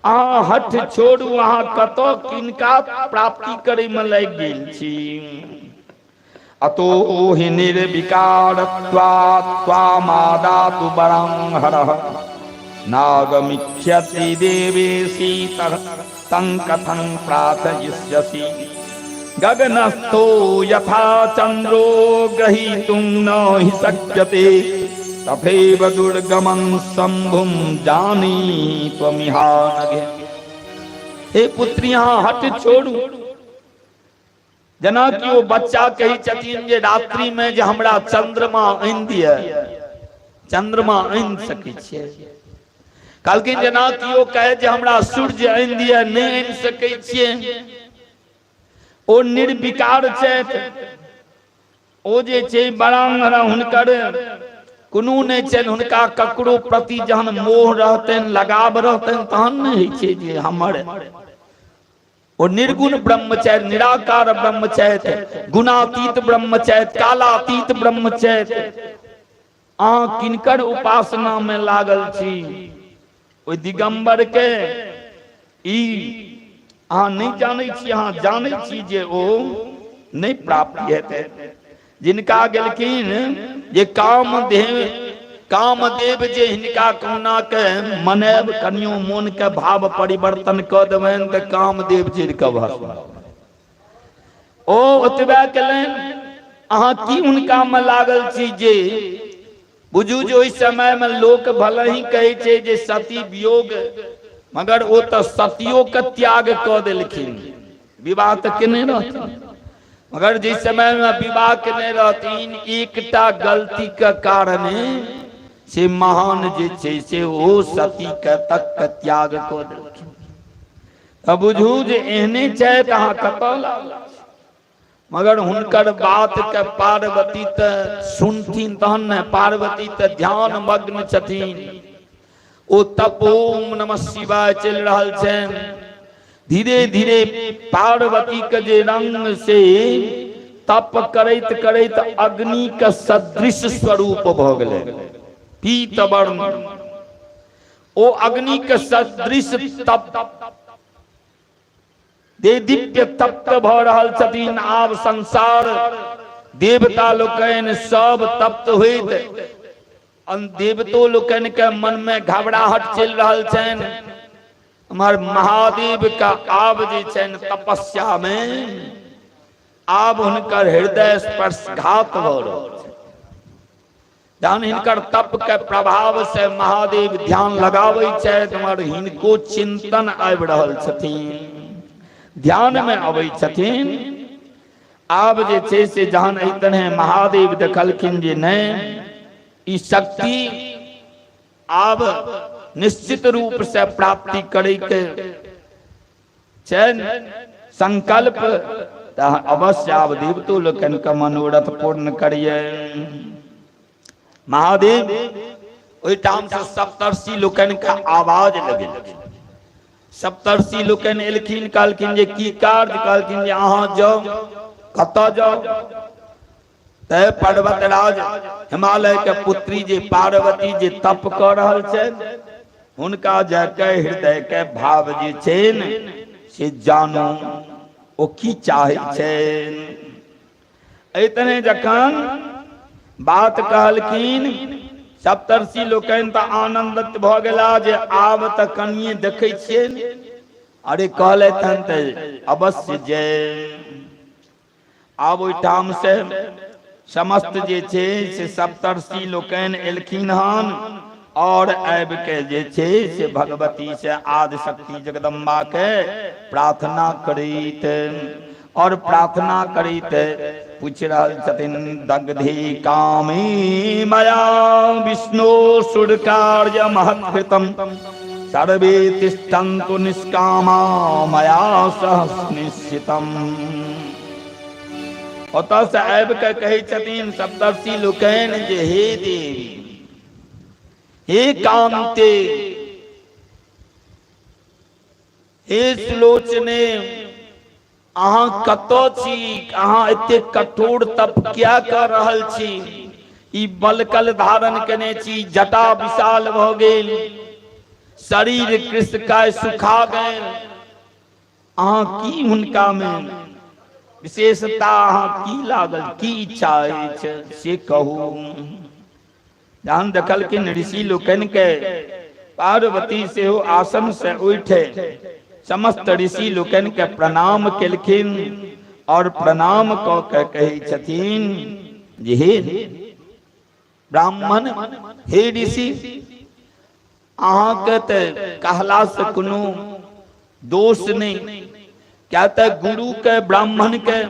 अहाँ हठ छोड़ू, अहाँ कतऽ किनका प्राप्ति करै में लागि गेल छी? अतो हि निर्विकारत्वात् त्वामादातु वरं हरः नागमिष्यति देवेशी तं कथं प्रार्थयिष्यसि? गगनस्थो यथा चन्द्रो ग्रहीतुं न हि शक्यते तथैव दुर्गमं शम्भुं जानी त्वमिहानघे। हे पुत्री, अहाँ हठ छोड़ू। जेना कि ओ बच्चा कहै छथिन जे रात्रि में जे हमरा चंद्रमा आनि दिअ, चंद्रमा आनि सकै छियै? कहलखिन जेना केओ कहे जे हमरा सूर्य आनि दिअ, नहि आनि सकै छियै। ओ निर्विकार छथि, ओ जे छै बड़ा हुनकर कोनो नहि छनि। हुनका ककरो प्रति जहन मोह रहतनि, लगाव रहतनि, तहन नहि होइ छै जे हमर। ओ निर्गुण ब्रह्म छथि, निराकार ब्रह्म छथि, गुणातीत ब्रह्म छथि, कालातीत ब्रह्म छथि। अहाँ किनकर उपासना में लागल छी? ओहि दिगंबर के ई अहाँ नहि जानै छी। अहाँ जानै छी जे ओ नहि प्राप्ति हेतै। जिनका गेलखिन जे कामदेव, कामदेव जे हिनका कहुना के मनायब, कनियो मोन के भाव परिवर्तन कऽ देबनि तऽ कामदेव जरि कऽ भस्म। ओ ओतबे केलनि। अहाँ की हुनका में लागल छी जे बुझू जे ओहि समय में लोक भले ही कहै छै जे सती वियोग, मगर ओ तऽ सतियो के त्याग कऽ देलखिन। विवाह तऽ केने रहथिन, मगर जिस समय में विवाह केने रहथिन, एकटा गलती के कारणे से महान जे छै से ओ सती के तक के त्याग कऽ देलखिन। तऽ बुझू जे एहने छथि, अहाँ कतऽ लागल छी? मगर हुनकर बात के पार्वती तऽ सुनथिन तहन ने। पार्वती तऽ ध्यान मग्न छथिन, ओ तप ओम नमः शिवाय चलि रहल छनि। धीरे धीरे पार्वती के जे रंग से तप करैत करैत अग्नि के सदृश स्वरूप भऽ गेलै, पीत वर्ण। ओ अग्नि के सदृश तप दे दिव्य तप्त भऽ रहल छथिन। आब संसार देवता लोकनि सब तप्त होइत, देवतो लोकनि के मन में घबराहट चलि रहल छनि। हमर महादेव का आब जे छनि तपस्या में आब हुनकर हृदय स्पर्शघात भऽ रहल छै। जहन हिनकर तप के प्रभाव से महादेव ध्यान लगाबै छथि, मगर हिनको चिंतन आबि रहल छथिन, ध्यान में अबै छथिन। आब जे छै से जहन एहि तरह महादेव देखलखिन जे नहि, ई शक्ति आब निश्चित रूप से प्राप्ति करे के छनि संकल्प, तऽ अवश्य आब देवतो लोकनि के मनोरथ पूर्ण करिए। महादेव ओहिठाम से सप्तर्षि लोकनि के आवाज लगेलखिन। सप्तर्षि लोकनि एलखिन, कहलखिन जे की कार्य? कहलखिन जे अहाँ जाउ। कतऽ जाउ? तय पर्वतराज हिमालय के पुत्री जे पार्वती जे तप कऽ रहल छै, हुनका जाके हृदय के भाव जे छै से जानू, ओ की चाहै छै। एहि तरह जखन बात कहलखिन सप्तर्षि लोकनि तऽ आनंदित भऽ गेला जे आब तऽ कनिये देखै छियै। अरे कहलथि हन तऽ अवश्य जय। आब ओहिठाम से समस्त जे छै से सप्तर्षि लोकनि एलखिन हन और आबि के जे छै से भगवती से आदि शक्ति जगदम्बा के प्रार्थना करैत और प्रार्थना करैत पूछि रहल छथिन, दग्धि कामी मया विष्णु सुर कार्य महत्कृतम सर्वे तिष्ठन्तु निष्कामा मया सह निश्चितम। ओतऽ से आबि कऽ कहै छथिन सप्तर्षि लोकनि जे हे देवी, हे कान्ते, हे सुलोचने, अहाँ कतऽ छी? अहाँ एतेक कठोर तप किया कऽ रहल छी? ई बलकल धारण केने छी, जटा विशाल भऽ गेल, शरीर कृष्णकाय सुखा गेल। अहाँ की हुनका में विशेषता, अहाँ की लागल, की इच्छा अछि से कहू। जहन देखलखिन ऋषि लोकनि के, पार्वती सेहो आसन से उठे समस्त ऋषि लोकनि के प्रणाम केलखिन और प्रणाम कऽ के कहै छथिन जे हे ब्राह्मण, हे ऋषि, अहाँके तऽ कहला से कोनो दोष नहि, क्या तऽ गुरु के ब्राह्मण के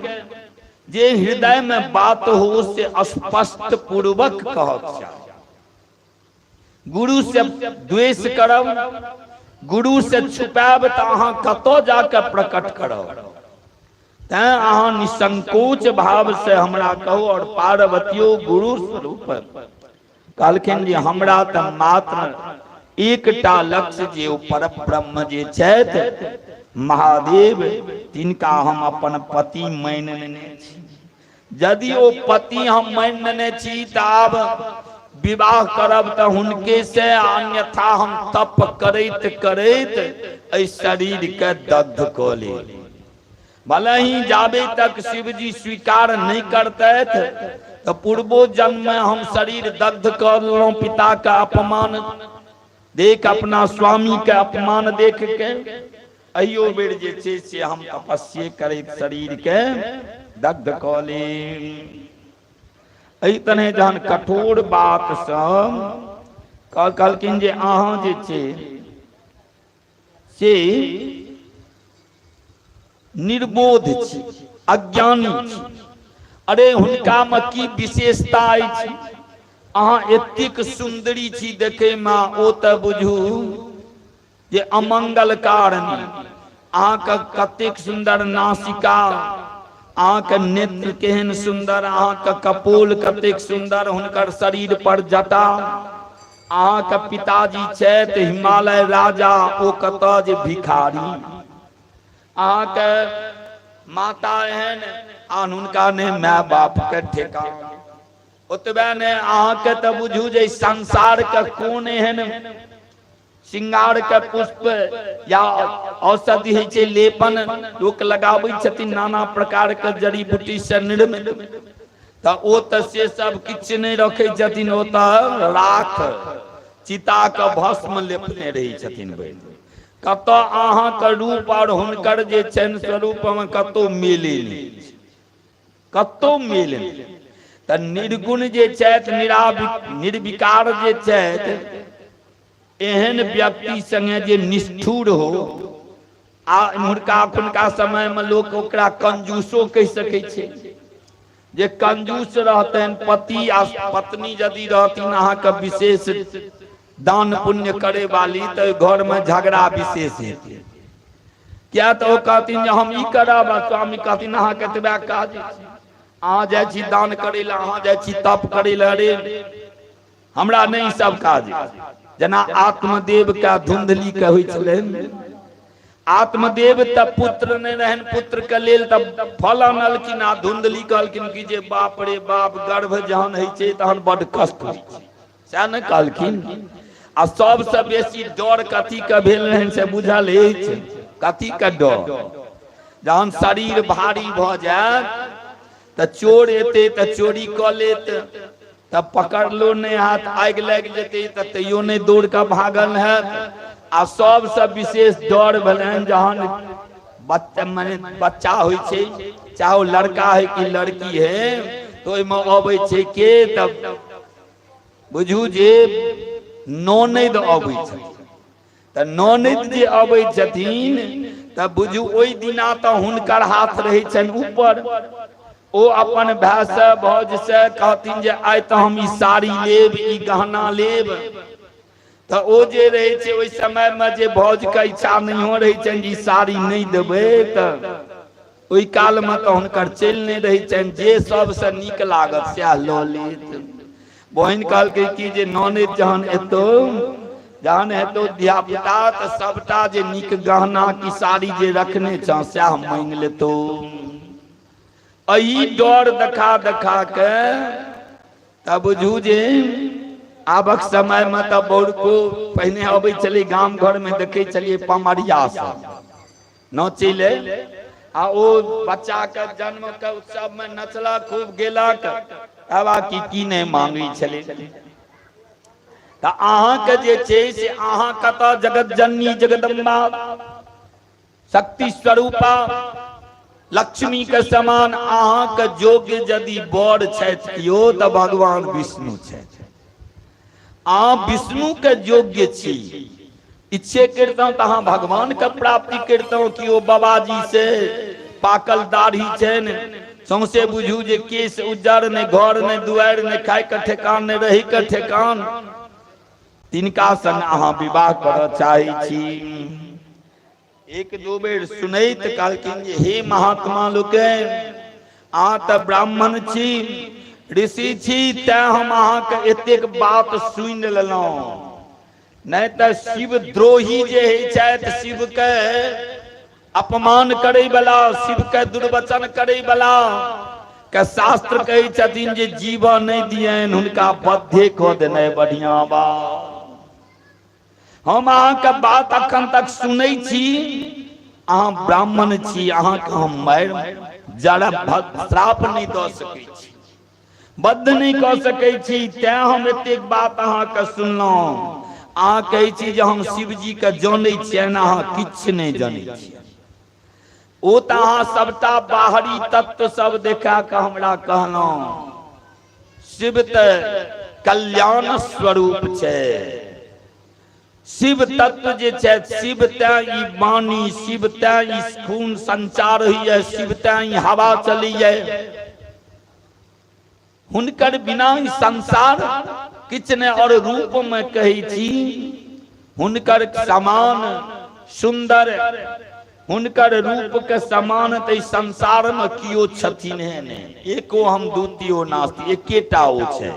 जे हृदय में बात हो से स्पष्ट पूर्वक कहक चाही। गुरु से द्वेष करब, गुरु से छुपायब तऽ अहाँ कतऽ जाके प्रकट करब। तैं अहाँ निसंकोच भाव से हमरा कहू। और पार्वतियो गुरु स्वरूप कहलखिन जे हमरा तऽ मात्र एकटा लक्ष्य जे ओ पर ब्रह्म जे छथि महादेव, तिनका हम अपन पति मानि लेने छी। यदि ओ पति हम मानि लेने छी तऽ आब विवाह करब तऽ हुनके से, अन्यथा हम तप करैत करैत एहि शरीर के दग्ध कऽ लेब। भले ही जाबे तक शिवजी स्वीकार नहीं करतैथ तऽ पूर्वो जन्म में हम शरीर दग्ध कर लेलहुँ पिता के अपमान देख, अपना स्वामी के अपमान देख के, अहियो बेर जे छै से हम तपस्ये करैत शरीर के दग्ध कऽ लेब। एहि तरहे जहन कठोर बात सब कहलखिन जे अहाँ जे छै से निर्बोध छी, अज्ञानी छी। अरे हुनकामे की विशेषता अछि? अहाँ एतेक सुन्दरी छी देखैमे, ओ तऽ बुझू जे अमंगल कारणी। अहाँके कतेक सुन्दर नासिका, अहाँके नेत्र केहन सुन्दर, अहाँके कपोल कतेक सुन्दर, हुनकर शरीर पर जटा। अहाँके पिताजी छथि हिमालय राजा, ओ कतऽ जे भिखारी। अहाँके माता एहन आ हुनका ने माय बाप के ठेकान। ओतबे ने, अहाँके तऽ बुझू जे संसार के कोन एहन श्रृंगार के पुष्प या औषधि होइ छै, लेपन लोक लगाबै छथिन नाना प्रकार के जड़ी बूटी से निर्मित, तऽ ओ तऽ से सब किछु नहि रखै छथिन। ओ तऽ राख चिता के भस्म लेपने रहै छथिन। भरि कतऽ अहाँके रूप आओर हुनकर जे छनि स्वरूप मे कतौ मिले नहि छै, कतौ मिल नहि। तऽ निर्गुण जे छथि, निर्विकार जे छथि, एहन व्यक्ति संगे जे निष्ठुर हो, आ इम्हरका अखुनका समय मे लोक ओकरा कंजूसो कहि सकै छै, जे कंजूस रहतनि पति आ पत्नी यदि रहथिन अहाँके विशेष दान पुण्य करे वाली, तऽ घर मे झगड़ा विशेष हेतै। किया तऽ ओ कहथिन जे हम ई करब, आ स्वामी कहथिन अहाँके एतबे काज, अहाँ जाइ छी दान करै लए, अहाँ जाइ छी तप करै लए, अरे हमरा नहि ई सब काज। जेना आत्मदेव के धुंधली के होइ छलनि। आत्मदेव तऽ पुत्र नहि रहनि, पुत्र के लेल तऽ फल अनलखिन, आ धुंधली कहलखिन कि जे बाप रे बाप, गर्भ जहन होइ छै तहन बड्ड कष्ट होइ छै, सएह ने कहलखिन। आ सबसँ बेसी डर कथी के भेल रहनि से बुझल अछि? कथी के डर? जहन शरीर भारी भऽ जायत तऽ चोर एतै तऽ चोरी कऽ लेत, तऽ पकड़लो नहि हैत, आगि लागि जेतै तऽ तैयो नहि दौड़ कऽ भागल हैत। आ सबसँ विशेष डर भेलनि जहन बच्चा, मने बच्चा होइ छै, चाहे ओ लड़का है कि लड़की है, तऽ ओहिमे अबै छै के? तब बुझू जे ननैद अबै छथिन। तऽ ननैद जे अबै छथिन तऽ बुझू ओहि दिना तऽ हुनकर हाथ रहै छनि ऊपर। ओ अपन भाय से भौज से कहथिन जे आइ तऽ हम ई साड़ी लेब, ई गहना लेब। तऽ ओ जे रहै छै ओहि समयमे जे भौजके इच्छा नहियो रहै छनि जे ई साड़ी नहि देबै, तऽ ओहि कालमे तऽ हुनकर चलि नहि रहै छनि, जे सबसँ नीक लागत सएह लऽ लेत। बहिन कहलकै कि जे ननैद जहन एतौ, जहन हेतौ धियापुता, तऽ सबटा जे नीक गहना की साड़ी जे रखने छौ सएह मांगि लेतौ। एहि डर देखा देखा के तऽ बुझू जे आबक समयमे तऽ बड़को पहिने अबै छलै गाम घरमे, देखै छलियै पमरिया सब नाचै ले, आ ओ बच्चा के जन्म के उत्सव में नचलक, खूब गेलक, तब की की नहि मांगै छलै। तऽ अहाँके जे छै से अहाँ कतऽ जगत जननी जगदम्बा शक्ति स्वरूपा लक्ष्मी के समान अहाँके योग्य यदि वर छथि केओ तऽ भगवान विष्णु छथि। अहाँ विष्णु के योग्य छी। इच्छे करितहुँ तऽ अहाँ भगवान के प्राप्ति करितहुँ। कि ओ बाबाजी से पाकल दाढ़ी छनि, सौंसे बुझू जे केश उज्जर, नहि घर नहि दुआरि, नहि खायके ठेकान, नहि रहैके ठेकान। तिनका संग अहाँ विवाह करऽ चाहै छी। एक दू बेर सुनैत कहलखिन जे हे महात्मा लोकनि, अहाँ तऽ ब्राह्मण छी, ऋषि छी, तैं हम अहाँके एतेक बात सुनि लेलहुँ, नहि तऽ शिवद्रोही जे होइ छथि, शिवके अपमान करै वाला, शिवके दुर्वचन करै वाला के शास्त्र कहै छथिन जे जीवन नहि दियनि, हुनका बद्धे कऽ देनाइ बढ़िआँ बात। हम अहाँके बात अखन तक सुनै छी, अहाँ ब्राह्मण छी, अहाँके हम मारि जरा श्राप नहि दऽ सकै छी, बद्ध नहि कऽ सकै छी, तैं हम एतेक बात अहाँके सुनलहुँ। अहाँ कहै छी जे हम शिवजीके जनै छियनि, अहाँ किछु नहि जनै छियै। ओ तऽ अहाँ सबटा बाहरी तत्व सब देखा कऽ हमरा कहलहुँ। शिव तऽ कल्याण स्वरूप छै, शिव तत्व जे छै, शिव तैं ई वाणी, शिव तैं ई खून संचार होइए, शिव तैं ई हवा चलैए, हुनकर बिना ई संसार किछु नहि। और रूप मे कहै छी हुनकर समान सुंदर, हुनकर रूप के समान तऽ संसार मे कियो छथिन नहि, एको हम द्वितीयो नास्ति, एकेटा ओ छै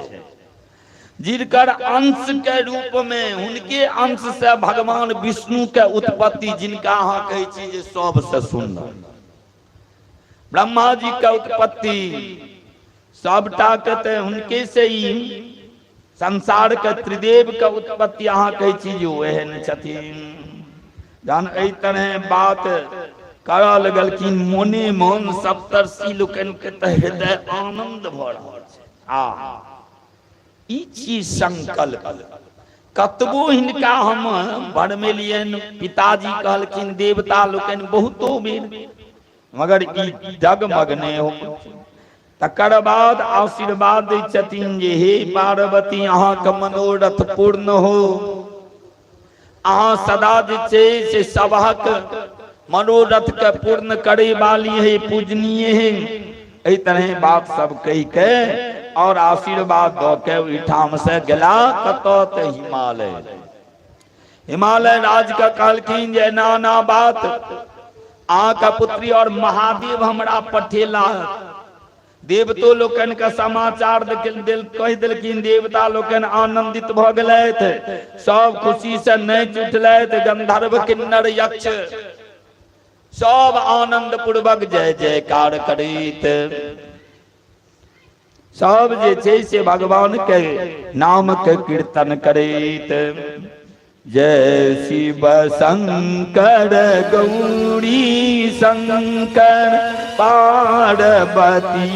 जिनकर अंश के रूप मे, हुनके अंश से भगवान विष्णु के उत्पत्ति, जिनका अहाँ कहै छी जे सबसे सुंदर, ब्रह्मा जी के उत्पत्ति सबटा के तऽ हुनके से ही संसार के त्रिदेव के उत्पत्ति अहाँ कहै छी जे ओ एहन छथिन। जहन एहि तरह बात करऽ लगलखिन मोने मोन सप्तर्षि लोकनि के तऽ हृदय आनंद भऽ रहल छै। आ ई छी संकल्प। कतबो हिनका हम भरमेलियनि, पिताजी कहलखिन, देवता लोकनि बहुतो बेर, मगर ई डगमग नहि हो। तकर बाद आशीर्वाद दै छथिन जे हे पार्वती, अहाँके मनोरथ पूर्ण हो, अहाँ सदा जे छै से सबहक मनोरथ के पूर्ण करे वाली है, पूजनीय है। एहि तरह बात सब कहि के और आशीर्वाद दऽ के ओहिठाम से गेला कतऽ? तऽ हिमालय। हिमालय राज के कहलखिन जे एना एना बात, अहाँके पुत्री और महादेव हमरा पठेला। देवतो लोकनि के समाचार कहि देलखिन। देवता लोकनि आनंदित भऽ गेलथि, सब खुशी से नाचि उठलथि। गंधर्व किन्नर यक्ष सब आनंद पूर्वक जय जयकार करैत सब जे छै से भगवान के नाम के कीर्तन करैत। जय शिव शंकर गौरी शंकर पार्वती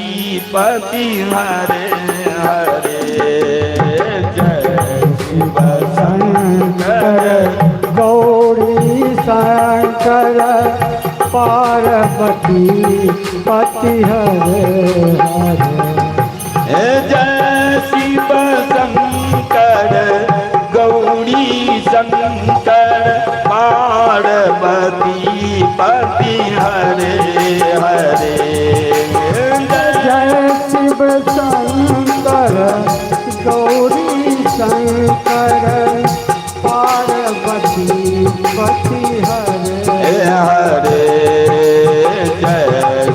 पति हरे हरे। जय शिव शंकर गौरी शंकर पार्वती पति हरे हरे। जय शिव शंकर गौरी शंकर पार्वती पति हरे हरे। जय शिव शंकर गौरी शंकर पार्वती पति हरे हरे। जय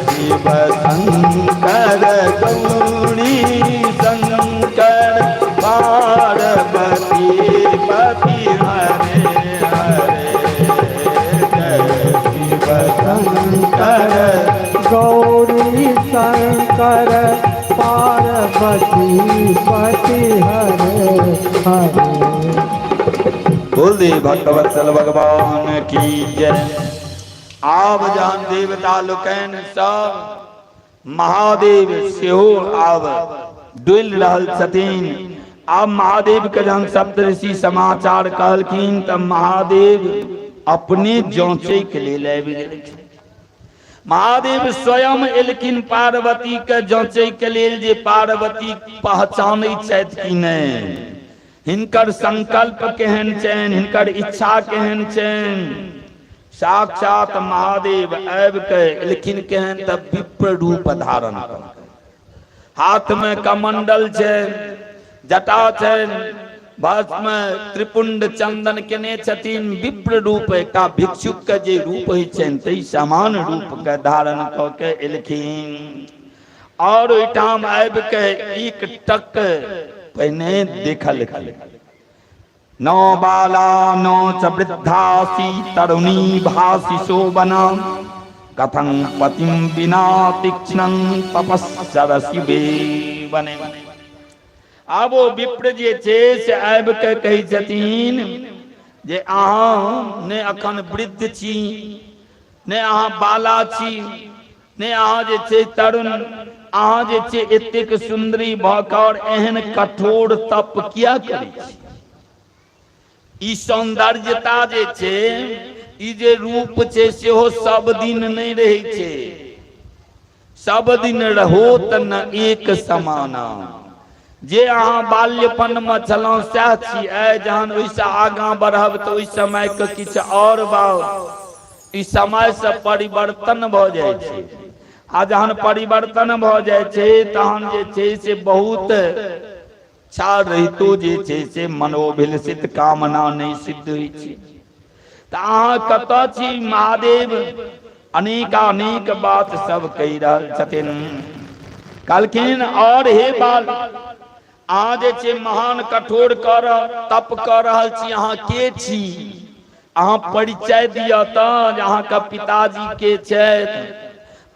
शिव शंकर गौरी शंकर पार्वती पति हरे हरे। जय शिव शंकर गौरी शंकर पार्वती पति हरे हरे। बोल दे भक्तवत्सल भगवान की जय। आब जहन देवता लोकनि सब महादेव सेहो आब डोलि रहल छथिन, आब महादेव के जहन सप्तऋषि समाचार कहलखिन तऽ महादेव अपने जांचै के लेल आबि गेलखिन। महादेव स्वयं एलखिन पार्वती के जांचै के लेल जे पार्वती पहचानै छथि कि नहि, हिनकर संकल्प केहन छनि, हिनकर इच्छा केहन छनि। साक्षात महादेव आबि के एलखिन। केहन? तऽ विप्र रूप धारण कर, हाथ में कमंडल छै, जटा छै, भस्म त्रिपुंड चंदन केने छथिन, विप्र रूप एकटा भिक्षुक के जे रूप होइ छनि ताहि समान रूप के धारण कऽ के एलखिन और ओहिठाम आबि के एक टक पहिने देखलखिन। न बाला न च वृद्धासी तरुणी भासी शोभना कथं पतिं बिना तीक्ष्णं तपस्सर शिवे बने। आब ओ विप्र जे छै से आबि के कहै छथिन जे अहाँ ने अखन वृद्ध छी, ने अहाँ बाला छी, ने अहाँ जे छै तरुण, अहाँ जे छै एतेक सुन्दरी भऽ कऽ और एहन कठोर तप किया करै छी? ई सौंदर्यता जे छै, ई जे रूप छै सेहो सब दिन नहि रहै छै। सब दिन रहो तऽ न एक समाना। जे अहाँ बाल्यपन मे छलहुँ सएह छी, आइ जहन ओहिसँ आगाँ बढ़ब तऽ ओहि समयके किछु आओर बात, ई समयसँ परिवर्तन भऽ जाइ छै। आ जहन परिवर्तन भऽ जाइ छै तहन जे छै से बहुत इच्छा रहितो जे छै से मनोभिलषित कामना नहि सिद्ध होइ छै। तऽ अहाँ कतऽ छी महादेव? अनेकानेक बात सब कहि रहल छथिन। कहलखिन और हे बाल, अहाँ जे छै महान कठोर कर तप कऽ रहल छी, अहाँ के छी? अहाँ परिचय दिअ तऽ, जे अहाँके पिताजी के छथि,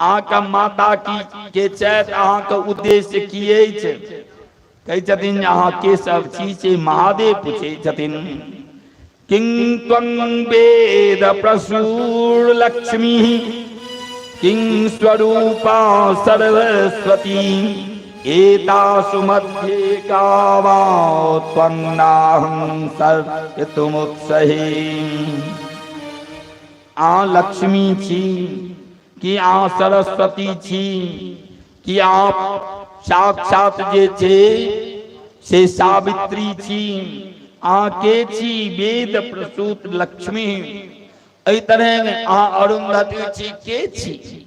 अहाँके माता की के छथि, अहाँके उद्देश्य की अछि? कहै छथिन जे अहाँ के सब छी से महादेव पूछै छथिन। किं त्वं वेद प्रसूर लक्ष्मी किं स्वरूपा सरस्वती एतासु मध्ये का वा त्वं नाहं सर्पितुमुत्सहे। अहाँ लक्ष्मी छी कि अहाँ सरस्वती छी कि अहाँ साक्षात जे छै से सावित्री छी? अहाँ के छी? वेद प्रसूत लक्ष्मी, एहि तरह अहाँ अरुंधति छी, के छी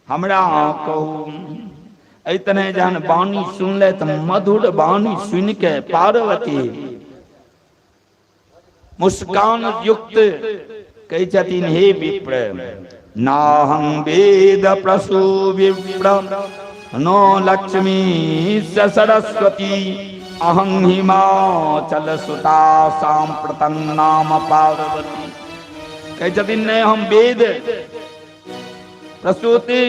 हमरा अहाँ कहू। एहि तरह जहन वाणी सुनले तऽ मधुर वाणी सुनि के पार्वती मुस्कान युक्त कहै छथिन, हे विप्र, नाहं वेद प्रसू विप्र नो लक्ष्मी सरस्वती अहं हिमाचल सुता सांप्रतं नाम पार्वती। कहै छथिन नहि हम वेद प्रसूति,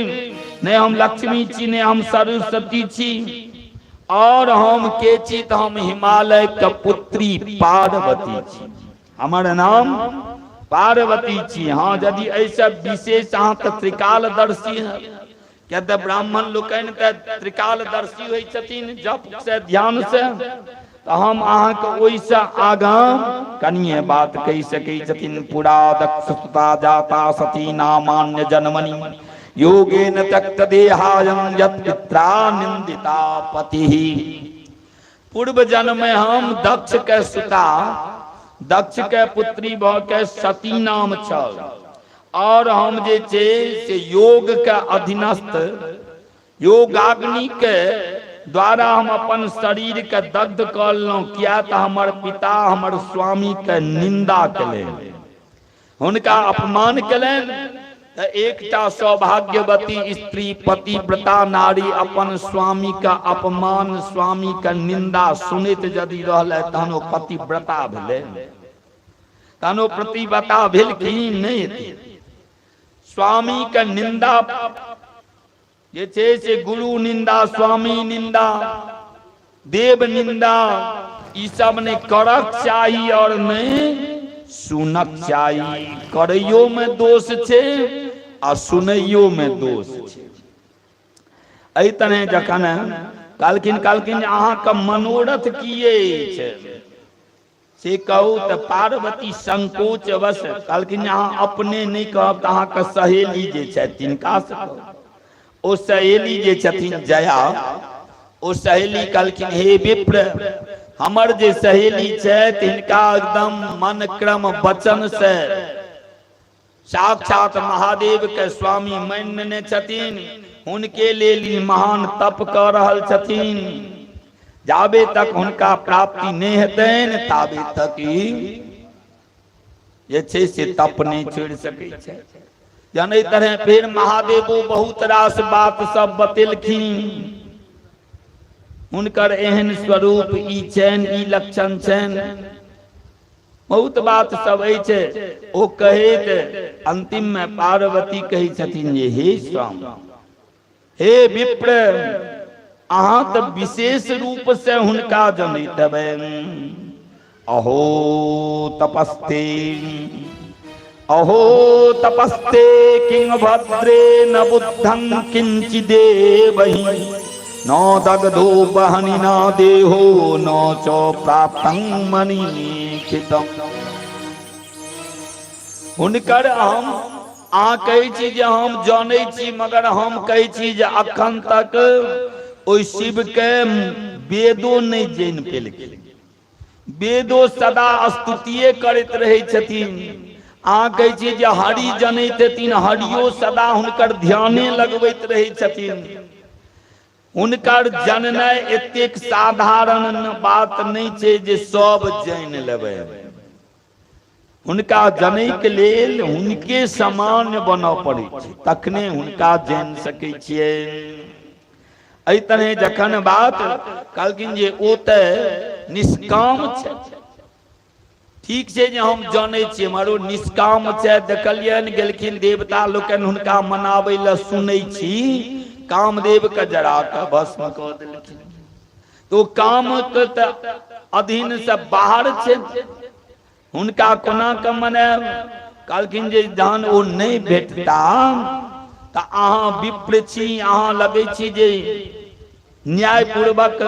नहि हम लक्ष्मी छी, नहि हम सरस्वती छी, और हम के छी? तऽ हम हिमालय के पुत्री पार्वती छी, हमर नाम पार्वती छी। हाँ, यदि एहिसँ विशेष अहाँ तऽ त्रिकालदर्शी है, किया तऽ ब्राह्मण लोकनि तऽ त्रिकालदर्शी होइ छथिन जप से ध्यान से, तऽ हम अहाँके ओहिसँ आगाँ कनिये बात कहि सकै छथिन। पुरा दक्षता जाता सती नामान्य जनमनि योगेन त्यक्त देहायं यत् पित्रा निंदिता पति। पूर्व जन्म में हम दक्ष के सुता, दक्ष के पुत्री भऽ के सती नाम छल, और हम जे छै से योग के अधीनस्थ योगाग्नि के द्वारा हम अपन शरीर के दग्ध कऽ लेलहुँ, किया तऽ हमर पिता हमर स्वामी के निंदा केलनि, हुनका अपमान केलनि। तऽ एकटा सौभाग्यवती स्त्री पतिव्रता नारी अपन स्वामी के अपमान, स्वामी के निंदा सुनैत यदि रहलै तहन ओ पतिव्रता भेलै, तहन ओ प्रतिव्रता भेलखिन नहि। स्वामी के निंदा जे छै से गुरु निंदा, स्वामी निंदा, देव निंदा, ई सब नहि करक चाही और नहि सुनक चाही। करैयो में दोष छै आ सुनैयो में दोष छै। एहि तरह जखन कहलखिन, कहलखिन अहाँके मनोरथ की अछि से कहू, तऽ पार्वती संकोच वश कहलखिन अहाँ अपने नहि कहब तऽ अहाँके सहेली जे छथि तिनका से कहू। ओ सहेली जे छथिन जया, ओ सहेली कहलखिन हे विप्र, हमर जे सहेली छथि हिनका एकदम मन क्रम वचन से साक्षात महादेव के स्वामी मानि लेने छथिन, हुनके लेल ई महान तप कऽ रहल छथिन। जाबे तक हुनका प्राप्ति नहि हेतनि ताबे तक ई जे छै से तप नहि छोड़ि सकै छै। जहन एहि तरह फेर महादेवो बहुत रास बात सब बतेलखिन, हुनकर एहन स्वरूप ई छनि, ई लक्षण छनि, बहुत बात सब अछि। ओ कहैत अंतिम में पार्वती कहै छथिन जे हे स्वामी, हे विप्र, अहाँ तऽ विशेष रूप से हुनका जनैत हेबै। अहो तपस्ते, अहो तपस्ते किंग भद्रे न बुद्धं किंचिदेवहि न दग्धो बहनि न देहो न च प्राप्तं मनीषितम्। हुनकर हम अहाँ कहै छी जे हम जानै छी, मगर हम कहै छी जे अखन तक ओहि शिव के वेदो नहि जानि पेलखिन। वेदो सदा स्तुतिये करैत रहै छथिन। अहाँ कहै छी जे हरि जनैत हेथिन, हरियो सदा हुनकर ध्याने लगबैत रहै छथिन। हुनकर जननाइ एतेक साधारण बात नहि छै जे सब जानि लेबै। हुनका जनैके लेल हुनके समान बनऽ पड़ै छै, तखने हुनका जानि सकै छियै। एहि तरहे जखन बात कहलखिन जे ओ तऽ निष्काम छै, ठीक छै जे हम जानै छियै, मगर ओ निष्काम छै। देखलियनि गेलखिन देवता लोकनि हुनका मनाबै लए, सुनै छी कामदेव के जरा कऽ भस्म कऽ देलखिन। तो काम के तऽ अधीन से बाहर छै, हुनका कोना के मनायब? कहलखिन जे जहन ओ नहि भेटता तऽ अहाँ विप्र छी, अहाँ लगै छी जे न्यायपूर्वक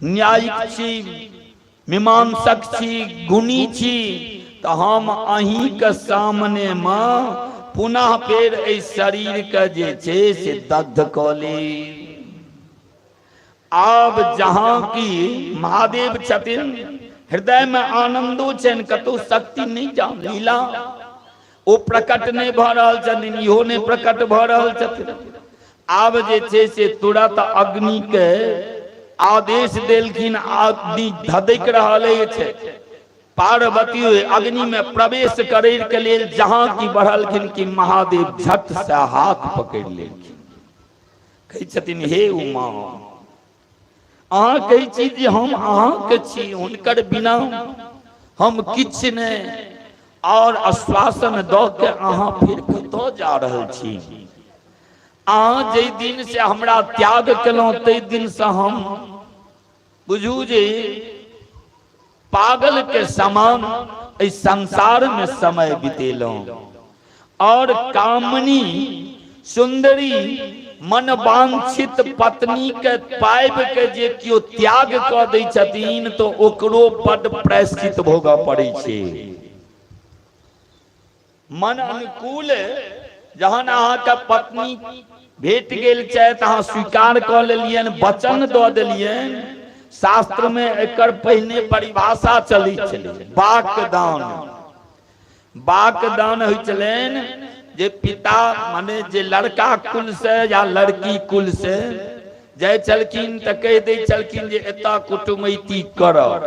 न्यायिक छी, मीमांसक छी, गुणी छी, तऽ हम अहींके सामने मे पुनः फेर एहि शरीर के जे छै से दग्ध कऽ ली। आब जहाँ की महादेव छथिन, हृदय में आनंदो छनि, कतौ शक्ति नहीं जान लीला ओ प्रकट नहीं भऽ रहल छथिन, इहो नहीं प्रकट भऽ रहल छथिन। आब जे छै से तुरंत अग्नि के आदेश देलखिन, अग्नि धधकि रहल अछि। पार्वती अग्नि में प्रवेश करे के लेल जहाँ की बढ़लखिन कि महादेव झट से हाथ पकड़ लेलखिन। कहै छथिन हे उमा, अहाँ कहै छी जे हम अहाँके छी, हुनकर बिना हम किछु नहि, और आश्वासन दऽ के अहाँ फिर कतऽ जा रहल छी? अहाँ जाहि दिन से हमरा त्याग केलहुँ ताहि दिन से हम बुझू जे पागल के समान एहि संसार में समय बितेलहुँ। और कामनी सुंदरी मन वांछित पत्नी के पाबि के जे केओ त्याग कऽ दै छथिन तो ओकरो बड प्रायश्चित भोगऽ पड़ै छै। मन अनुकूल जहन अहाँके पत्नी भेट गेल छथि, अहाँ स्वीकार कऽ लेलियनि, वचन दऽ देलियनि, शास्त्र में एकर पहिने परिभाषा चलै छलै वाकदान। वाकदान होइ छलनि जे पिता माने जे लड़का कुल से या लड़की कुल से जाइ छलखिन तऽ कहि दै छलखिन जे एतऽ कुटुमैती करब।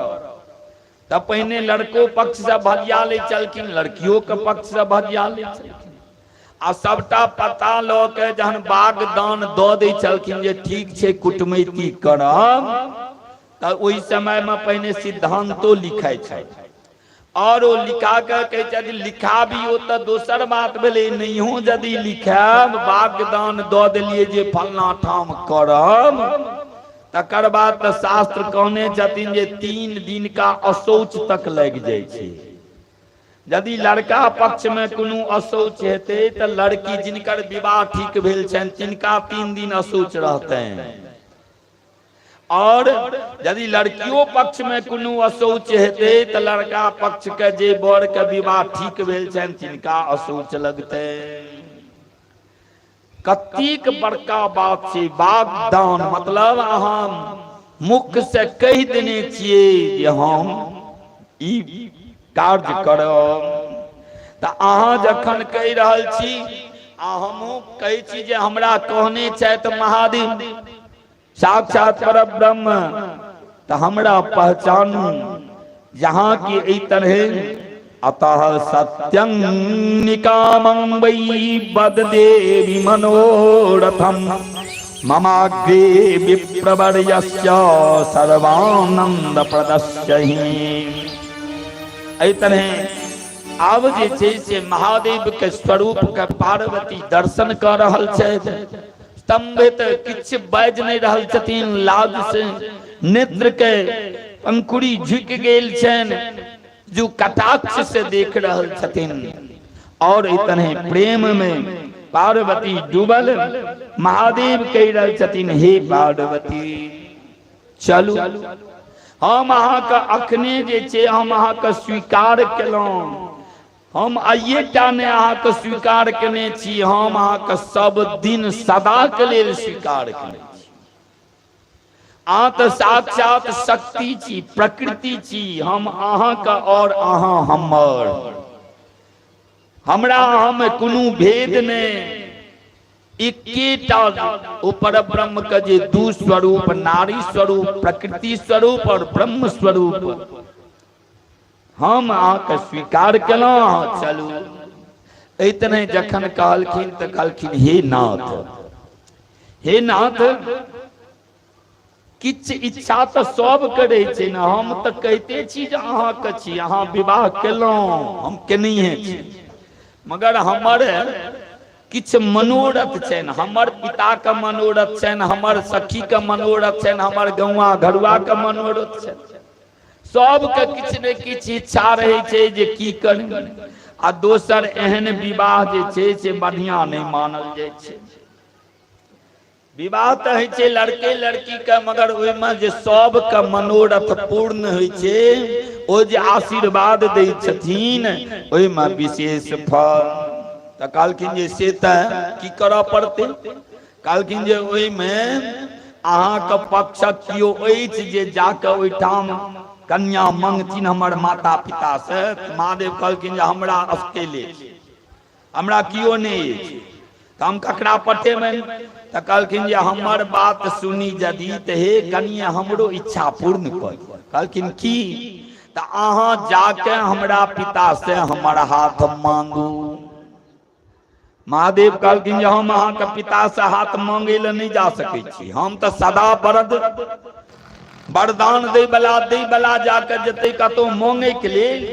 तऽ पहिने लड़को पक्ष से भजिया लै छलखिन, लड़कियों के पक्ष से भजिया लै छलखिन, आ सबटा पता लऽ के जहन बागदान दऽ दै छलखिन जे ठीक छै कुटुमैती करब, तऽ ओहि समय में पहिने सिद्धांतो लिखाइ छै। और ओ लिखा के कहै छथिन लिखाबियो तऽ दोसर बात भेलै, नहियो यदि लिखायब, वागदान दऽ देलियै जे फलना ठाम करब, तकर बाद तऽ शास्त्र कहने छथिन जे 3 दिन का अशौच तक लागि जाइ छै। यदि लड़का पक्ष में कोनो अशौच हेतै तऽ लड़की जिनकर विवाह ठीक भेल छनि तिनका 3 दिन अशौच रहतनि, और यदि लड़कियों पक्ष में कोनो अशौच हेतै तऽ लड़का पक्ष के जे वर के विवाह ठीक भेल छनि तिनका अशौच लगतै। कतेक बड़का बात छै वागदान, मतलब अहाँ मुख से कहि देने छियै जे हम ई कार्य करब, तऽ अहाँ जखन कहि रहल छी आ हमहूँ कहै छी जे हमरा कहने छथि महादेव साक्षात परब्रह्म, तऽ हमरा पहचानू। जहाँ कि एहि तरहे अतः सत्यं निकामं वै बद देवी मनोरथम ममाग्रे विप्रवर्यस्य सर्वानंद प्रदस्य ही। एहि तरहे आब जे छै से महादेव के स्वरूप के पार्वती दर्शन कऽ रहल छथि। स्तंभित, किछु बाजि नहि रहल छथिन, लाज से नेत्र के पंखुड़ी झुकि गेल छनि, जो कटाक्ष से देख रहल छथिन। और इतने प्रेम में पार्वती डूबल। महादेव कहि रहल छथिन, हे पार्वती चलू, हम अहाँके अखने जे छै हम अहाँके स्वीकार केलहुँ। हम आइए टा नहि अहाँके स्वीकार केने छी, हम अहाँके सब दिन सदाके लेल स्वीकार केने छी। अहाँ तऽ साक्षात शक्ति छी, प्रकृति छी। हम अहाँके और अहाँ हमर, हमरा अहाँमे कोनो भेद नहि। एकेटा ओ परब्रह्म के जे दू स्वरूप, नारी स्वरूप, प्रकृति स्वरूप और ब्रह्म स्वरूप, हम अहाँके स्वीकार केलहुँ, अहाँ चलू। इतने जखन कहलखिन तऽ कहलखिन, हे नाथ, हे नाथ, किछु इच्छा तऽ सब करै छै ने। हम तऽ कहिते छी जे अहाँके छी, अहाँ विवाह केलहुँ, हम केनहिए छी, मगर हमर किछु मनोरथ छनि। हमर पिताके मनोरथ छनि, हमर सखीके मनोरथ छनि, हमर गौआ घरुआके मनोरथ छनि। सबके किछु ने किछु इच्छा रहै छै जे की करी। आ दोसर एहन विवाह जे छै से बढ़िआँ नहि मानल जाइ छै। विवाह तऽ होइ छै लड़के लड़की के, मगर ओहिमे जे सबके मनोरथ पूर्ण होइ छै, ओ जे आशीर्वाद दै छथिन, ओहिमे विशेष फल। तऽ कहलखिन जे से तऽ की करऽ पड़तै? कहलखिन जे ओहिमे अहाँके पक्षक केओ अछि जे जाकऽ ओहिठाम कन्या मंगथिन हमर माता पिता से? महादेव कहलखिन जे हमरा अकेले, हमरा केओ नहि अछि, तऽ हम ककरा पठेबनि? तऽ कहलखिन जे हमर बात सुनी यदि तऽ हे कनिए हमरो इच्छा पूर्ण कऽ। कहलखिन की? तऽ अहाँ जाके हमरा पिता से हमर हाथ मांगू। महादेव कहलखिन जे हम अहाँके पिता से हाथ मांगे लए नहि जा सकै छी, हम तऽ सदा वरद वरदान दै बला, दै बला जाके जेतै कतौ मांगे के लेल?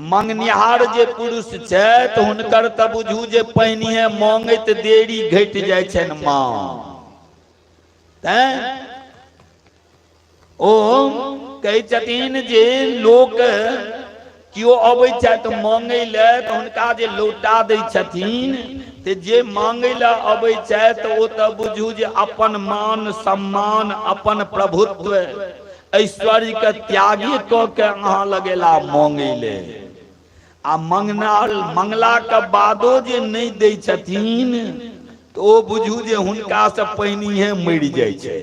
मंगनिहार जे पुरुष छथि हुनकर तऽ बुझू जे पहिनिहे मांगैत देरी घटि जाइ छनि माँ। तैं ओ कहै छथिन जे लोक केओ अबै छथि मांगै लए तऽ हुनका जे लौटा दै छथिन, तऽ जे मांगै लए अबै छथि ओ तऽ बुझू जे अपन मान सम्मान, अपन प्रभुत्व ऐश्वर्य के त्यागे कऽ के अहाँ लगेला मांगै लए। आ मंगना मंगला के बादो जे नहि दै छथिन तऽ ओ बुझू जे हुनका से पहिनिहे मरि जाइ छै।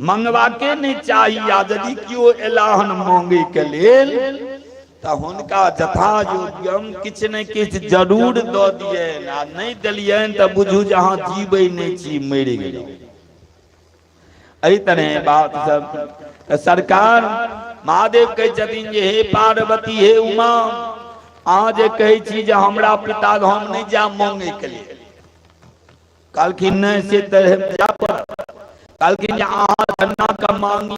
मंगबाके नहि चाही। आ यदि केओ एला हन मांगे के लेल तऽ हुनका यथा योग्यम किछु ने किछु जरूर दऽ दियनि। आ नहि देलियनि तऽ बुझू जे अहाँ जीबै नहि छी, मरि गेलहुँ। एहि तरह बात सब। तऽ सरकार महादेव कहै छथिन जे हे पार्वती, हे उमा, अहाँ जे कहै छी जे हमरा पिता, हम नहि जायब मांगे के लेल। कहलखिन नहि, से तऽ जाय पड़त। कहलखिन जे अहाँ धन्ना के मांगी,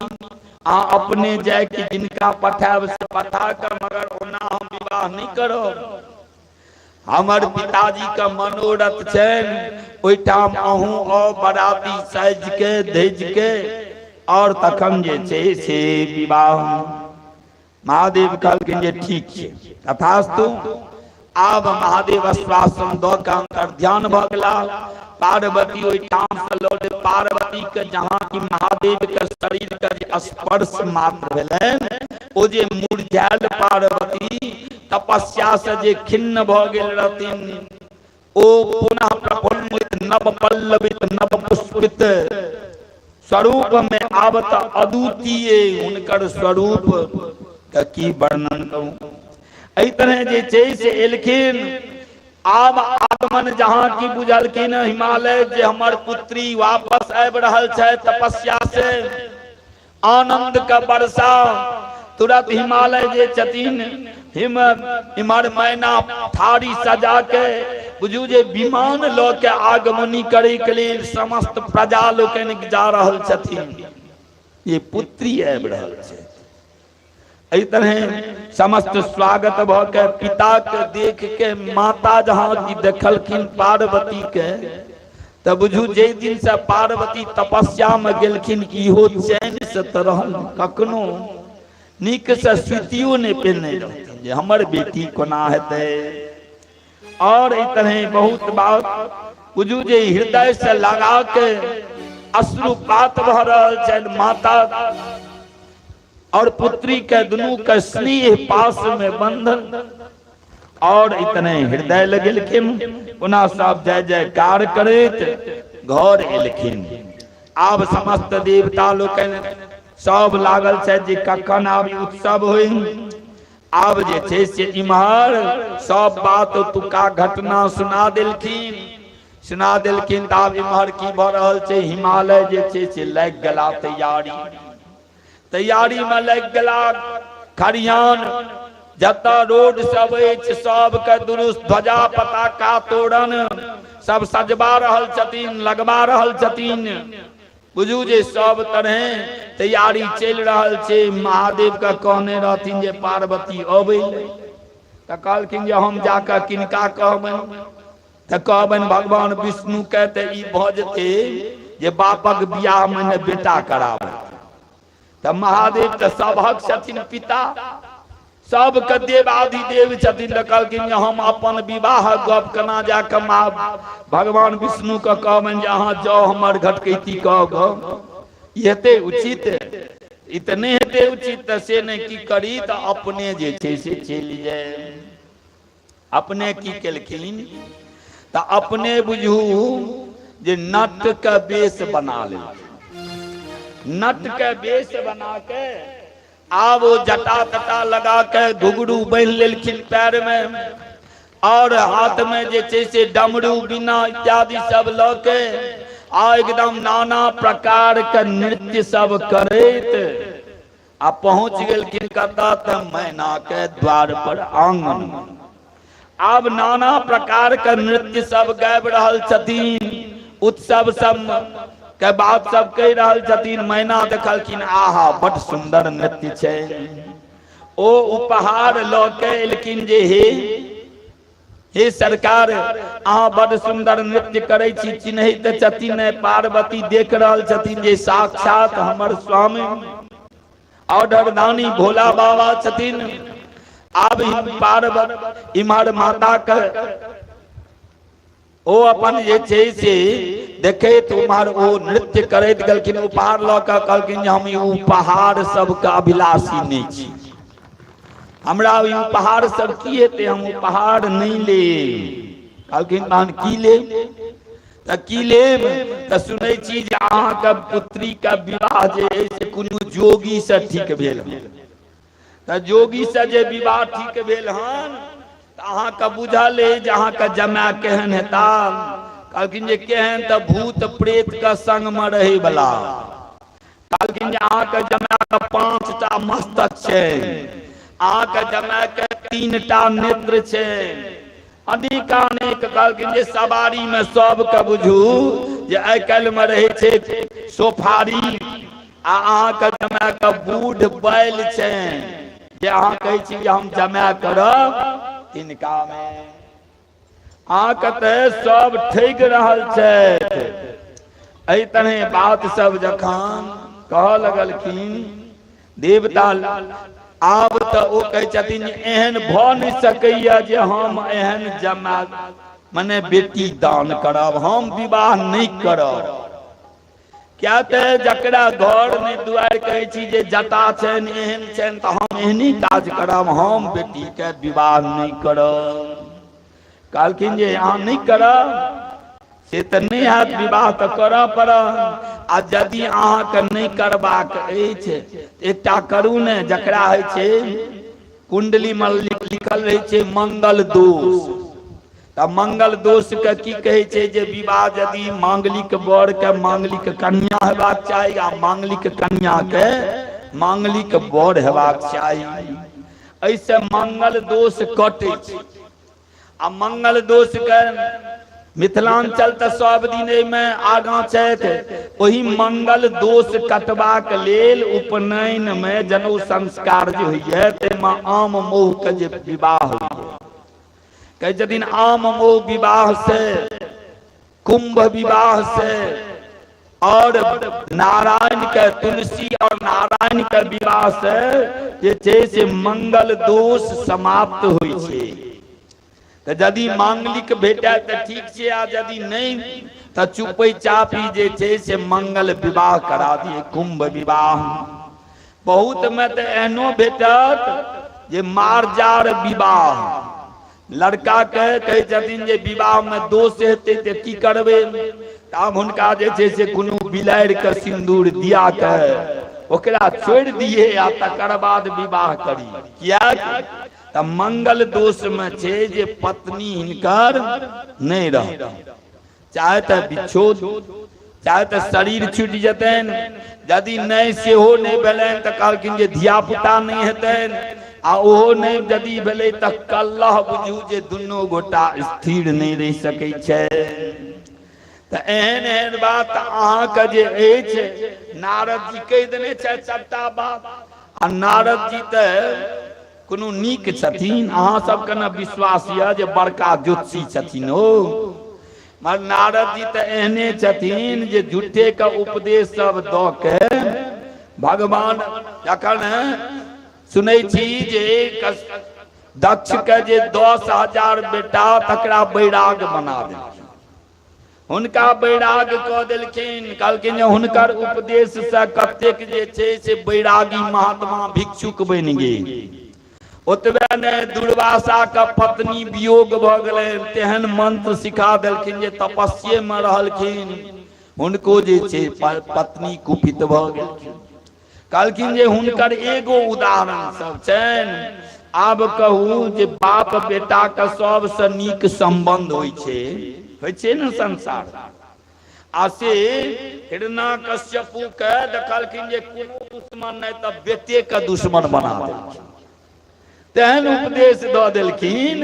अहाँ अपने जाय कि जिनका पठायब से पठा कऽ, मगर ओना हम विवाह नहि करब। हमर पिताजी के मनोरथ छनि, ओहिठाम अहूँ आउ बराती साजि के धजि के, और तखन जे छै से विवाह। महादेव कहलखिन जे ठीक छै, तथास्तु। आब महादेव आश्वासन दऽ के अंतर ध्यान भऽ गेला। पार्वती ओहिठाम से लौटे, पार्वती के जहाँ की महादेव के शरीर के जे स्पर्श मात्र भेलनि, ओ जे मुरझायल पार्वती तपस्या से जे खिन्न भऽ गेल रहथिन, ओ पुनः प्रफुल्लित, नव पल्लवित, नव पुष्पित स्वरूप में आब तऽ अद्वितीय हुनकर स्वरूप के की वर्णन करू। एहि तरह जे छै से एलखिन। आब आगमन जहाँ की बुझलखिन हिमालय जे हमर पुत्री वापस आबि रहल छै तपस्या से, आनंद के वर्षा। तुरंत हिमालय जे छथिन हिम इमर मैना थारी सजा के बुझू जे विमान ल के आगमनी करे के लेल समस्त प्रजा लोकनि जा रहल छथिन। ये पुत्री आबि रहल छै। एहि तरह समस्त स्वागत भ के पिता के देख के माता जहां की देखलखिन पार्वती के, तऽ बुझू जे दिन से पार्वती तपस्या में गेलखिन इहो चैन से तऽ रहल, कखनो नीक से सुतियो नहि पेने रहथिन जे हमर बेटी कोना हेतै। और एहि तरह बहुत बात बुझू जे हृदय से लगा के अश्रुपात भऽ रहल छनि माता और पुत्री के दुनू के स्नेह पास में बंधन। और इतने हृदय लगेलखिन, पुनः सब जय जयकार करैत घर एलखिन। आब समस्त देवता लोकनि सब लागल छथि जे कखन आब उत्सव होई। आब जे छै से इम्हर सब बात ओतुका घटना सुना देलखिन, सुना देलखिन। तऽ आब इम्हर की भऽ रहल छै, हिमालय जे छै से लागि गेला तैयारी, तैयारी में लागि गेला। खरियान जतऽ रोड सब अछि सबके दुरुस्त, ध्वजा पताका तोरण सब सजबा रहल छथिन, लगबा रहल छथिन। बुझू जे सब तरहे तैयारी चलि रहल छै। महादेव के कहने रहथिन जे पार्वती अबै, तऽ कहलखिन जे हम जाकऽ किनका कहबनि? तऽ कहबनि भगवान विष्णु के। तऽ ई भऽ जेतै जे बापक बियाह मे ने बेटा कराबै। तऽ महादेव तऽ सबहक छथिन पिता, सबके देवाधिदेव छथिन। तऽ कहलखिन जे हम अपन विवाह गप केना जाकऽ भगवान विष्णु के कहबनि जे अहाँ जाउ हमर घटकैती कह गऽ, ई हेतै उचित? ई तऽ नहि हेतै उचित। तऽ से नहि की करी, तऽ अपने जे छै से चलि जाय। अपने की केलखिन तऽ अपने बुझू जे नट के बेस बना लेलखिन। नट के बेस बना के आब ओ जटा तटा लगा के घुघरू बान्हि लेलखिन पैर में, और हाथ में जे छै से डमरू बिना इत्यादि सब लऽ के आ एकदम नाना प्रकार के नृत्य सब करैत आ पहुंच गेलखिन कतऽ? तऽ मैना के द्वार पर आंगन में। आब नाना प्रकार के नृत्य सब गाबि रहल छथिन, उत्सव सब के बात सब कहि रहल छथिन। मैना देखलखिन, आहा बड सुंदर नृत्य छै। ओ उपहार लऽ के एलखिन जे हे हे सरकार, अहाँ बड सुंदर नृत्य करै छी। चिन्हैत छथिन नहि पार्वती, देख रहल छथिन जे साक्षात हमर स्वामी ऑर्डर दानी भोला बाबा छथिन। आब पार्वती इम्हर माता के ओ अपन जे छै से देखैत उम्हर ओ नृत्य करैत गेलखिन। उपहार लऽ कऽ कहलखिन जे हम ई उपहार सबके अभिलाषी नहि छी, हमरा ई उपहार सब की हेतै, हम उपहार नहि लेब। कहलखिन तहन की लेब? तऽ की लेब? तऽ सुनै छी जे अहाँके पुत्रीके विवाह जे अछि से कोनो जोगीसँ ठीक भेल हन। तऽ जोगीसँ जे विवाह ठीक भेल हन तऽ अहाँके बुझल अछि जे अहाँके जमाय केहन हेता? कहलखिन जे केहन? तऽ भूत प्रेतके संगमे रहैवला। कहलखिन जे अहाँके जमायके 5टा मस्तक छै, अहाँके जमायके 3टा नेत्र छै, अनेकानेक। कहलखिन जे सवारी में सबके बुझू जे आइ काल्हि में रहै छै सोफारी, आ अहाँके जमायके बूढ़ बैल छै जे अहाँ कहै छी जे हम जमाय करब तिनका मे। अहाँके तऽ सब ठकि रहल छथि। एहि तरहे बात सब जखन कहऽ लगलखिन देवता, आब तऽ ओ कहै छथिन एहन भऽ नहि सकैया जे हम एहन जमा मने बेटी दान करब, हम विवाह नहि करब। क्या तऽ जकरा घर नहि दुआरि कहै छी जे जटा छनि एहन छनि, तऽ हम एहनी काज करब, हम बेटीके विवाह नहि करब। कहलखिन जे अहाँ नहि करब से तऽ नहि हैत, विवाह तऽ करऽ पड़त। आ यदि अहाँके नहि करबाक अछि एकटा करू ने, जकरा होइ छै कुंडली में लिखल रहै छै मंगल दोष, तऽ तऽ मंगल दोष के की कहै छै जे विवाह यदि मांगलिक वर के मांगलिक कन्या हेबाक चाही आ मांगलिक कन्या के मांगलिक वर हेबाक चाही। एहिसँ मंगल दोष कटै छै। आ मंगल दोष के मिथिलांचल तऽ सब दिन एहिमे आगाँ छथि। ओहि मंगल दोष कटबाक लेल उपनयन मे जनउ संस्कार जे होइए ताहिमे आम मौह के जे विवाह होइए, कहै छथिन आम मौह विवाह से, कुंभ विवाह से और नारायण के तुलसी और नारायण के विवाह से जे छै से मंगल दोष समाप्त होइ छै। तऽ यदि मांगलिक भेटय तऽ ठीक छै, आ यदि नहि तऽ चुपै चापी जे छै से मंगल विवाह करा दिए, कुंभ विवाह। बहुत में तऽ एहनो भेटत जे मारजार विवाह, लड़का के कहै छथिन जे विवाह में दोष हेतै तऽ की करबै, आब हुनका जे छै से कोनो बिलाड़ि के सिन्दूर दिया के ओकरा छोड़ि दिए आ तकर बाद विवाह करी। किएक तऽ मंगल दोष में छै जे पत्नी हिनकर नहि रहत, चाहे तऽ बिछोद, चाहे तऽ शरीर छूटि जेतनि, यदि नहि सेहो नहि भेलनि तऽ कहलखिन जे धियापुता नहि हेतनि, आ ओहो नहि यदि भेलै तऽ कल्लह बुझू जे दुनू गोटा स्थिर नहि रहि सकै छै। तऽ एहन एहन बात अहाँके जे अछि नारद जी कहि देने छथि सबटा बात। आ नारद जी तऽ कोनो नीक छथिन, अहाँ सबके ने विश्वास यऽ जे बड़का ज्योतिषी छथिन ओ, मगर नारद जी तऽ एहने छथिन जे झूठे के उपदेश सब दऽ के भगवान जखन सुनै छी जे दक्ष के जे 10,000 बेटा तकरा बैराग बना देलखिन, हुनका बैराग कऽ देलखिन। कहलखिन जे हुनकर उपदेश से कतेक जे छै से बैरागी महात्मा भिक्षुक बनि गेल। ओतबे नहि, दुर्वासा के पत्नी वियोग भऽ गेलनि, तेहन मंत्र सिखा देलखिन जे तपस्ये मे रहलखिन, हुनको जे छै पत्नी कुपित भऽ गेलखिन। कहलखिन जे हुनकर एगो उदाहरण सब छनि। आब कहू जे बाप बेटा के सबसँ नीक संबंध होइ छै, होइ छै ने संसार। आ से हिरण्यकश्यपु के देखलखिन जे कोनो दुश्मन नहि तऽ बेटे के दुश्मन बना देलखिन, तेहन उपदेश दऽ देलखिन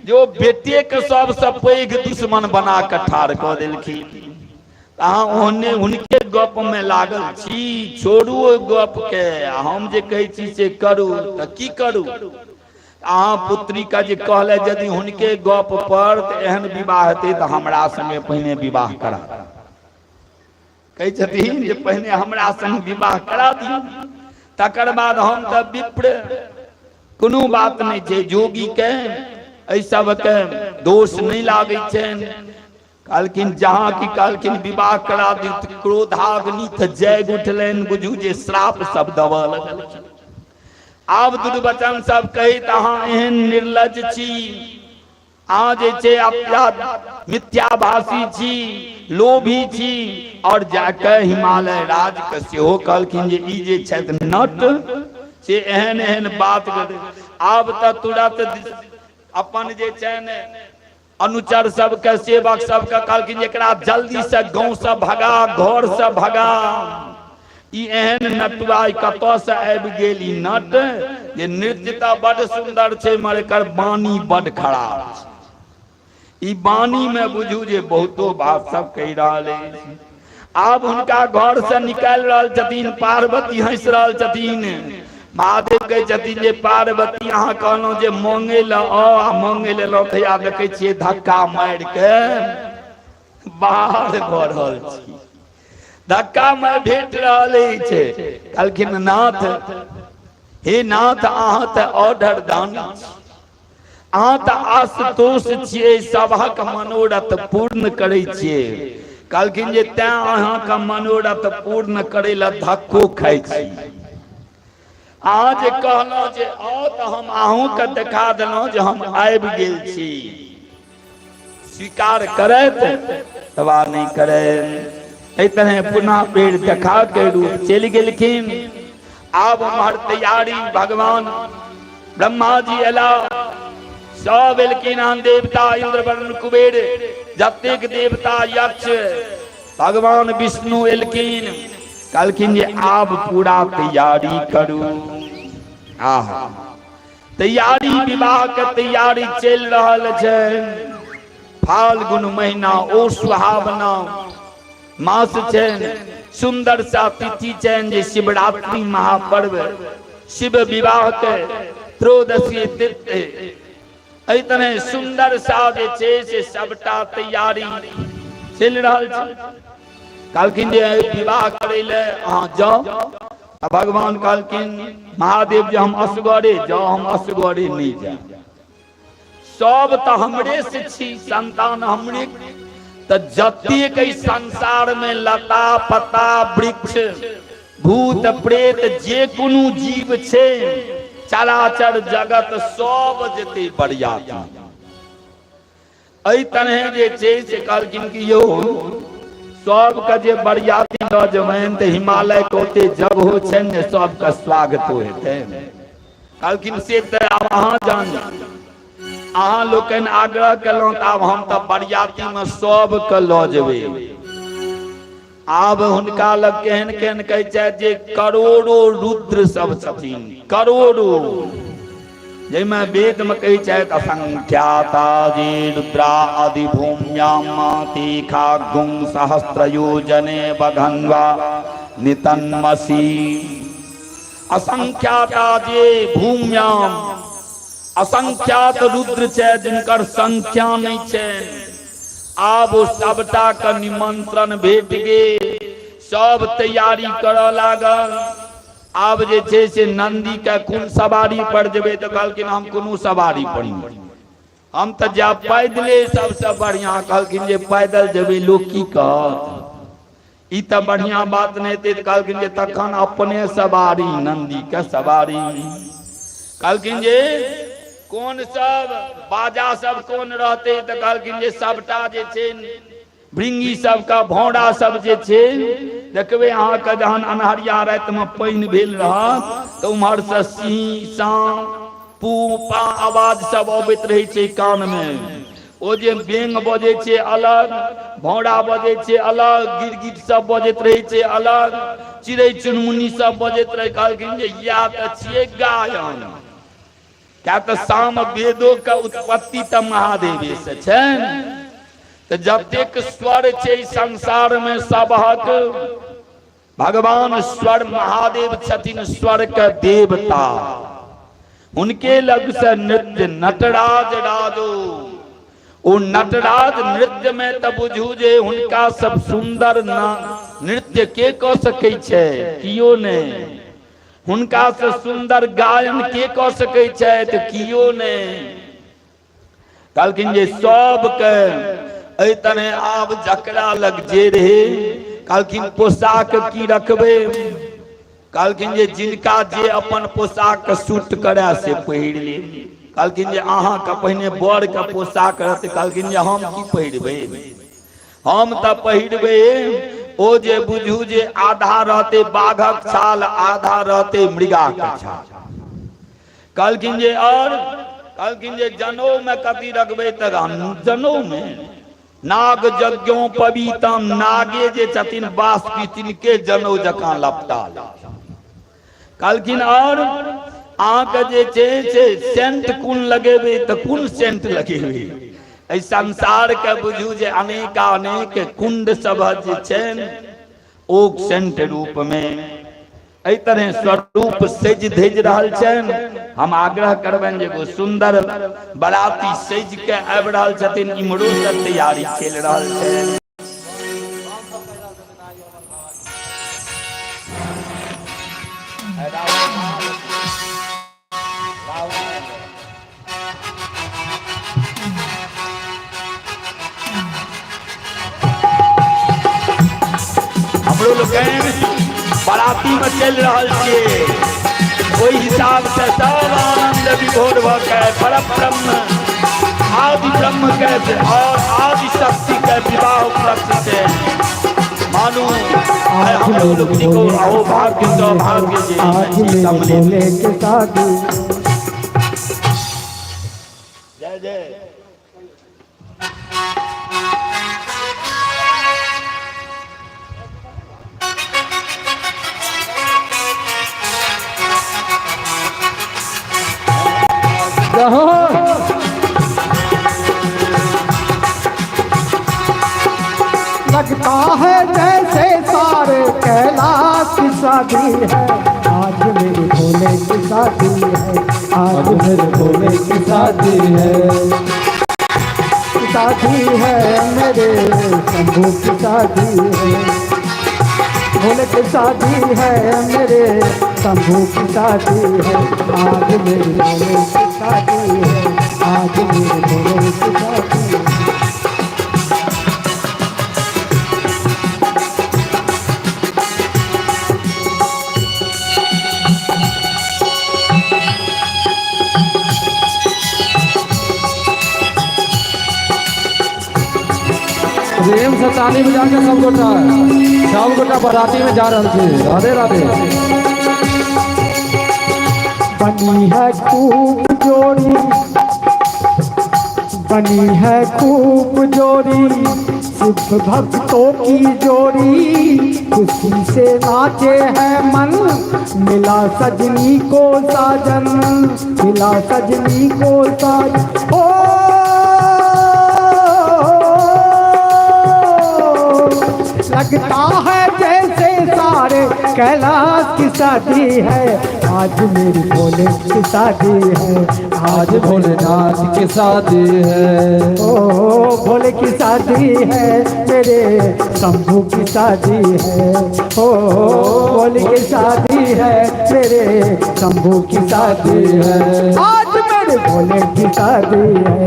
जो बेटे के सबसँ पैघ दुश्मन बना कऽ ठाढ़ कऽ देलखिन। अहाँ ओहने हुनके गप में लागल छी, छोड़ू ओहि गप के, हम जे कहै छी से करू। तऽ की करू? अहाँ पुत्री के जे कहले यदि हुनके गप पर तऽ एहन विवाह हेतै तऽ हमरा संगे पहिने विवाह करा। कहै छथिन जे पहिने हमरा संग विवाह करा दियौ, तकर बाद हम तऽ विप्र, कोनो बात नहि छै, जोगी के एहि सबके दोष नहि लागै छनि। कहलखिन जहाँ की कहलखिन विवाह करा दियौ, क्रोधाग्नि तऽ जैग उठलनि, बुझू जे श्राप सब देबऽ लगलखिन। आब दुर्वचन सब कहैत अहाँ एहन निर्लज छी, अहाँ जे छै मिथ्याभाषी छी, लोभी छी। और जाके हिमालय राज के सेहो कहलखिन जे ई जे छथि नट से एहन एहन बात। आब तऽ तुरंत अपन जे छनि अनुचर सबके, सेवक सबके कहलखिन एकरा जल्दी से गाँव से भगा, घर से भगा, ई एहन नटुआ कतऽ से आबि गेल ई नट जे नृत्य तऽ बड सुंदर छै मगर एकर वाणी बड खराब छै। ई वाणी में बुझू जे बहुतो बात सब कहि रहल अछि। आब हुनका घर से निकालि रहल छथिन, पार्वती हंसि रहल छथिन। महादेव कहै छथिन जे पार्वती अहाँ कहलहुँ जे मांगे लए आउ, आ मांगे लेलहुँ तऽ या देखै छियै धक्का मारि के बाहर भऽ रहल छी, धक्का में भेट रहल अछि। कहलखिन नाथ, हे नाथ, अहाँ तऽ ऑर्डर दानी छी, अहाँ तऽ आशुतोष छियै, सभक मनोरथ पूर्ण करै छियै। कहलखिन जे तैं अहाँके मनोरथ पूर्ण करै लए धक्को खाइ छी। अहाँ जे कहलहुँ जे आउ तऽ हम अहूँके देखा देलहुँ जे हम आबि गेल छी। स्वीकार करैत तबा नहि करैत एहि तरह पुनः पेड़ देखा के रूप चलि गेलखिन। आब उम्हर तैयारी भगवान ब्रह्मा जी एला, सब एलखिन हन देवता, इंद्र वरुण कुबेर, जतेक देवता यक्ष, भगवान विष्णु एलखिन। कहलखिन जे आब पूरा तैयारी करू। आहा, तैयारी, विवाह के तैयारी चलि रहल छै। फाल्गुन महीना, ओ सुहावना मास छै, सुंदर सा तिथि छनि जे शिवरात्रि महापर्व, शिव विवाह के त्रयोदशी तिथि। एहि तरह सुंदर सा जे छै से सबटा तैयारी चलि रहल छै। कहलखिन जे विवाह करै लए अहाँ जाउ। आ भगवान कहलखिन महादेव जे हम असगरे जाउ, हम असगरे नहि जायब। सब तऽ हमरे से छी, संतान हमरे, तऽ जतेक एहि संसार में लता पता वृक्ष भूत प्रेत जे कोनो जीव छै, चराचर जगत सब जेतै बरियाती। एहि तरहे जे छै से कहलखिन कि यौ सबके जे बरियाती लऽ जेबनि तऽ हिमालय के ओते जगहो छनि ने सबके स्वागतो हेतै। कहलखिन से तऽ आब अहाँ जानी, अहाँ लोकनि आग्रह केलहुँ तऽ आब हम तऽ बरियातीमे सबके लऽ जेबै। आब हुनका लग केहन केहन कहै छथि जे करोड़ो रुद्र सब छथिन, करोड़ो, जाहिमे वेद में कहै छथि असंख्याता जे रुद्रा आदि भूम्याम माति खागुं सहस्त्र योजने बघन्वा नितन्मसी। असंख्याता जे भूम्याम, असंख्यात रुद्र छै जिनकर संख्या नहि छै। आब ओ सबटा के निमंत्रण भेट गेल, सब तैयारी करऽ लागल। आब जे छै से नंदी के कोन सवारी पर जेबै? तऽ कहलखिन हम कोनो सवारी पर नहि, हम तऽ जायब पैदले सबसँ बढ़िया। कहलखिन जे पैदल जेबै, लोक की कहत, ई तऽ बढ़िया बात नहि हेतै। तऽ कहलखिन जे तखन अपने सवारी, नंदी के सवारी। कहलखिन जे कोन सब बाजा सब कोन रहतै? तऽ कहलखिन जे सबटा जे छै भृंगी सबके, भौरा सब जे छै, देखबै अहाँके जहन अन्हरिया रातिमे पानि भेल रहत तऽ उम्हरसँ सी साँ पू पा आवाज सब अबैत रहै छै कानमे। ओ जे बेंग बजै छै अलग, भौरा बजै छै अलग, गिरगिट सब बजैत रहै छै अलग, चिड़ै चुनमुनी सब बजैत रहै। कहलखिन जे इएह तऽ छियै गायन। क्या तऽ साम वेदो के उत्पत्ति तऽ महादेवे से छनि। तऽ जतेक स्वर छै संसार में सबहक भगवान स्वर महादेव छथिन, स्वर के देवता। हुनके लग से नृत्य नटराज राजो, ओ नटराज नृत्य में तऽ बुझू जे हुनका सब सुंदर नृत्य के कऽ सकै छै? कियो नहि। हुनका से सुंदर गायन के कऽ सकै छथि? कियो नहि। कहलखिन जे सबके एहि तरहे आब जकरा लग जे रहे। कहलखिन पोशाक की रखबै? कहलखिन जे जिनका जे अपन पोशाक सूट करए से पहिर ले। कहलखिन जे अहाँके पहिने बर के पोशाक रहतै। कहलखिन जे हम की पहिरबै? हम तऽ पहिरबै ओ जे बुझू जे आधा रहतै बाघक छाल, आधा रहतै मृगाक छाल। कहलखिन जे और कहलखिन जे जनऊ में कथी रखबै? तऽ जनऊ में नाग यज्ञो पवितम, नागे जे छथिन बासुकी तिनके जनऊ जकाँ लपटा ले। कहलखिन और अहाँके जे छै से सेंट कोन लगेबै? तऽ कोन सेंट लगेबै? एहि संसार के बुझू जे अनेकानेक कुंड सब जे छनि ओ सेंट रूप में एहि तरह स्वरूप सजि धजि रहल छनि। हम आग्रह करबनि जे एगो सुन्दर बराती सजि के आबि रहल छथिन, इम्हरो से तैयारी चलि रहल छनि। हमरो लोकनि बराती में चलि रहल छियै, ओहि हिसाब से सब आनंद विभोर भऽ के पर ब्रह्म आदि ब्रह्म के और आदि शक्ति के विवाह उपलक्ष्य से मानू आइ आज हमरो मेरे लोकनि को भोले अहो भाग्य सौभाग्य जे आज ई मेरे सम्मिलित भोले के शादी। जय जय। लगता है जैसे सारे कैलाश की शादी है, आज मेरे भोले की शादी है, आज मेरे भोले की शादी है, शादी है मेरे शंभू की शादी है, भोले की शादी है मेरे शंभू की शादी है, आज मेरे भोले की शादी है, आज मेरे भोले की शादी है। प्रेम से ताली बजा के सब गोटा, सब गोटा बराती में जा रहा छी। राधे राधे। बनी है खूब जोड़ी, बनी है खूब जोड़ी, शिव भक्तों की जोड़ी, खुशी से नाचे है मन, मिला सजनी को साजन, मिला सजनी को साजन। ओ लगता है जैसे सारे कैलाश की शादी है, आज मेरी भोले की शादी है, आज भोलेनाथ की शादी है। ओ भोले की शादी है मेरे शंभू की शादी है, ओ भोले की शादी है मेरे शंभू की शादी है, आज मेरे भोले की शादी है,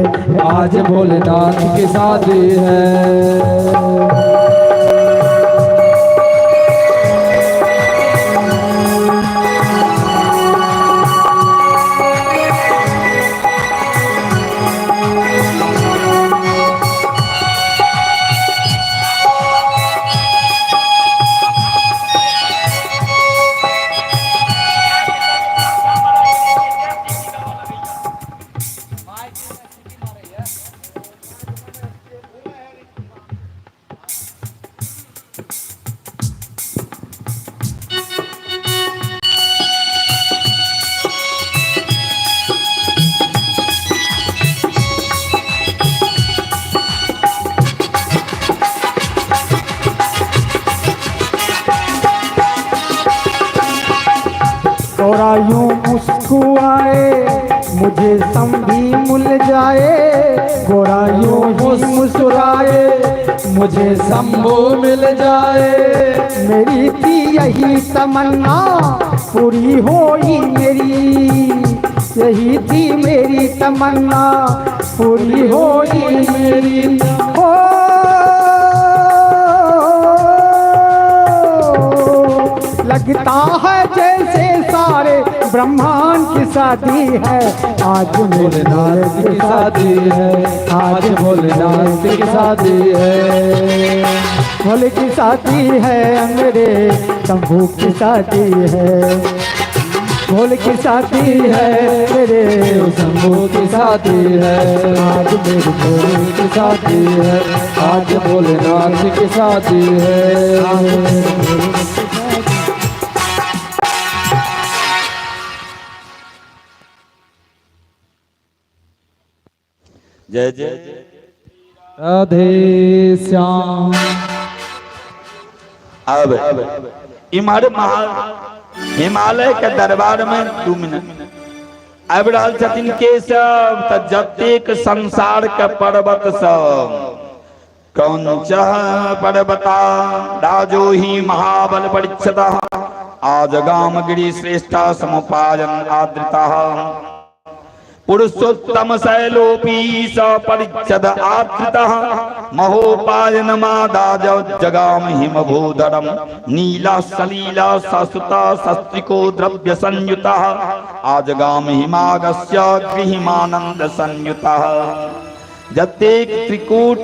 आज भोलेनाथ की शादी है। तोरा यूं मुस्कुराए मुझे संभी मिल जाए, गोरा यूं ही मुस्कुराए मुझे शंभू मिल जाए, मेरी थी यही तमन्ना पूरी होई मेरी, यही थी मेरी तमन्ना पूरी होई मेरी। हो लगता है जैसे सारे ब्रह्मांड की शादी है, आज भोलेनाथ की शादी है, आज भोलेनाथ की शादी है, भोले की शादी है मेरे शंभू की शादी है, भोले की शादी है मेरे शंभू की शादी है, आज मेरे भोले की शादी है, आज भोलेनाथ की शादी है। जय जय राधे श्याम। अब इम्हर हिमालय के दरबार में 2 मिनट आबि रहल छथिन केशव। त जतेक संसार के पर्वत सब कौंच पर्वता राजो ही महाबल परीक्षता आजगाम गिरि श्रेष्ठ समुपायन आदृता पुरुषोत्तम शैलोपी स परिच्छद आदृतः महोपायन मादाज जगाम हिमभूधरम नीला सलीला ससुता शस्त्रिको द्रव्य संयुतः आजगाम हिमागस्य गृहिमानंद संयुतः। जतेक त्रिकूट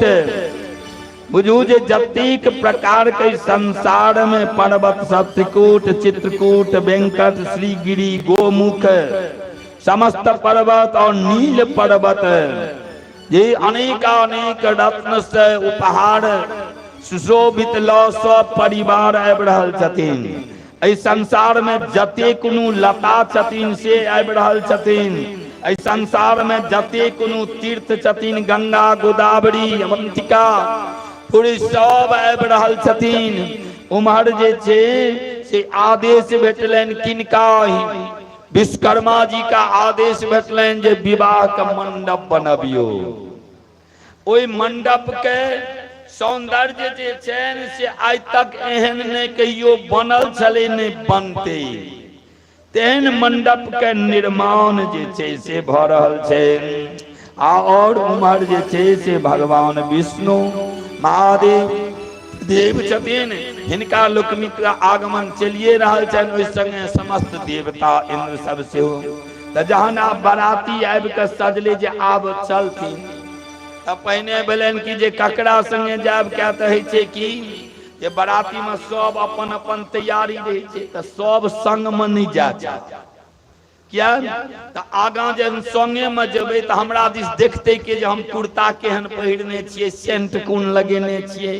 बुझू जे जतेक प्रकार के संसार में पर्वत सब त्रिकूट चित्रकूट वेंकट श्रीगिरी गोमुख समस्त पर्वत और नील पर्वत जे अनेकानेक रत्न से उपहार सुशोभित लऽ सब परिवार आबि रहल छथिन। एहि संसार में जते कोनो लता छथिन से आबि रहल छथिन। एहि संसार में जते कोनो तीर्थ छथिन, गंगा, गोदावरी, अवंतिका, पुरी, सब आबि रहल छथिन। उम्हर जे छै से आदेश भेटलनि किनका? विश्वकर्मा जी का आदेश भेटलनि जे विवाह के मंडप बनबियौ। ओहि मंडप के सौंदर्य जे छनि से आइ तक एहन नहि कहियो बनल छलै, नहि बनतै। तेहन मंडप के निर्माण जे छै से भऽ रहल छै। आ और उम्हर जे छै से भगवान विष्णु महादेव देव छथिन, हिनका लोकनिक आगमन चलिए रहल छनि, ओहि संगे समस्त देवता इंद्र सब सेहो। तऽ जहन आब बराती आबि कऽ सजले जे आब चलथिन, तऽ पहिने भेलनि कि जे ककरा संगे जायब। क्या तऽ होइ छै कि जे बराती मे सब अपन अपन तैयारी रहै छै, तऽ सब संग मे नहि जा चाहत। किया तऽ आगाँ जे संगे मे जेबै तऽ हमरा दिस देखतै के जे हम कुर्ता केहन पहिरने छियै, सेंट कोन लगेने छियै,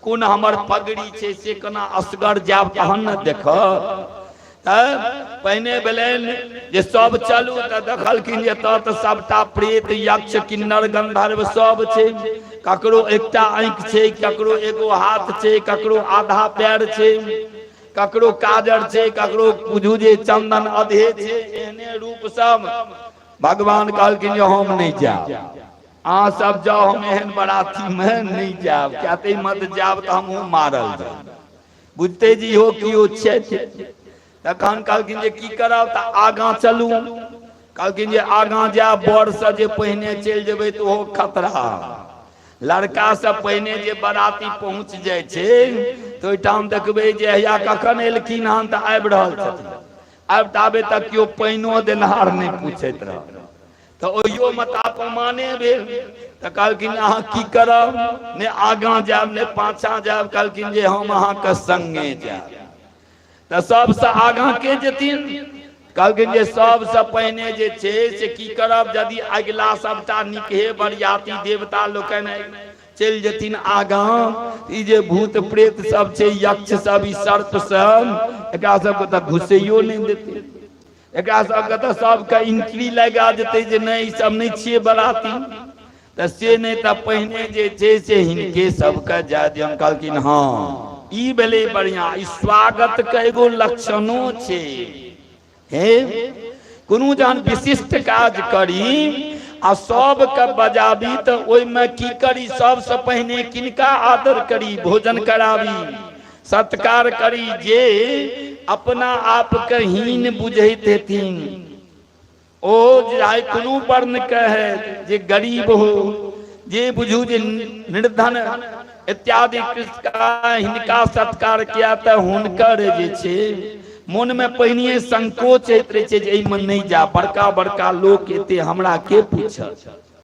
कोन हमर पगड़ी छै, से केना असगर जायब तहन ने देखब। पहिने भेलनि जे सब चलू, तऽ देखलखिन जे एतऽ तऽ सबटा प्रेत, यक्ष, किन्नर, गंधर्व सब छै। ककरो एकटा आँखि छै, ककरो एगो हाथ छै, ककरो आधा पैर छै, ककरो काजर छै, ककरो बुझू जे चंदन अधे छै, एहने रूप सब। भगवान कहलखिन जे हम नहि जायब, अहाँ सब जाउ, हम एहन बराती मे नहि जायब। किया तऽ मत जायब तऽ हमहूँ मारल जायब, बुझते जे इहो केओ छथि। तखन कहलखिन जे की करब? तऽ आगाँ चलू। कहलखिन जे आगाँ जायब, बर से जे पहिने चलि जेबै तऽ ओहो खतरा। लड़का सब पहिने जे बराती पहुँच जाइ छै तऽ ओहिठाम देखबै जे हैया कखन एलखिन हन, तऽ आबि रहल छथिन। आब ताबे तक केओ पानिओ देनहार नहि पूछैत रहल, तऽ ओहियोमे तऽ अपमाने भेल। तऽ कहलखिन अहाँ की करब? ने आगाँ जायब ने पाछाँ जायब। कहलखिन जे हम अहाँके संगे जायब। तऽ सबसँ आगाँ के जेथिन? कहलखिन जे सबसँ पहिने जे छै से की करब, यदि अगिला सबटा निकहे बरियाती देवता लोकनि चलि जेथिन आगाँ, ई जे भूत प्रेत सब छै, यक्ष सब, ई सर्प सब, एकरा सबके तऽ घुसैयो नहि देतै। एकरा सबके तऽ सबके एंट्री लगा देतै जे नहि, ई सब नहि छियै बराती। तऽ से नहि, तऽ पहिने जे छै से हिनके सबके जाय दियौन। कहलखिन हँ, ई भेलै बढ़िआँ। ई स्वागत के एगो लक्षणो छै। हे, कोनो जहन विशिष्ट काज करी आ सबके बजाबी तऽ ओहिमे की करी? सबसँ पहिने किनका आदर करी, भोजन कराबी, सत्कार करी? जे अपना आपके हीन बुझैत हेथिन, ओ चाहे कोनो वर्ण के है, जे गरीब हो, जे बुझू जे निर्धन इत्यादि का, हिनका सत्कार किया तऽ हुनकर जे छै मोनमे पहिनिये संकोच होइत रहै छै जे एहिमे नहि जा, बड़का बड़का लोक एते, हमरा के पूछत?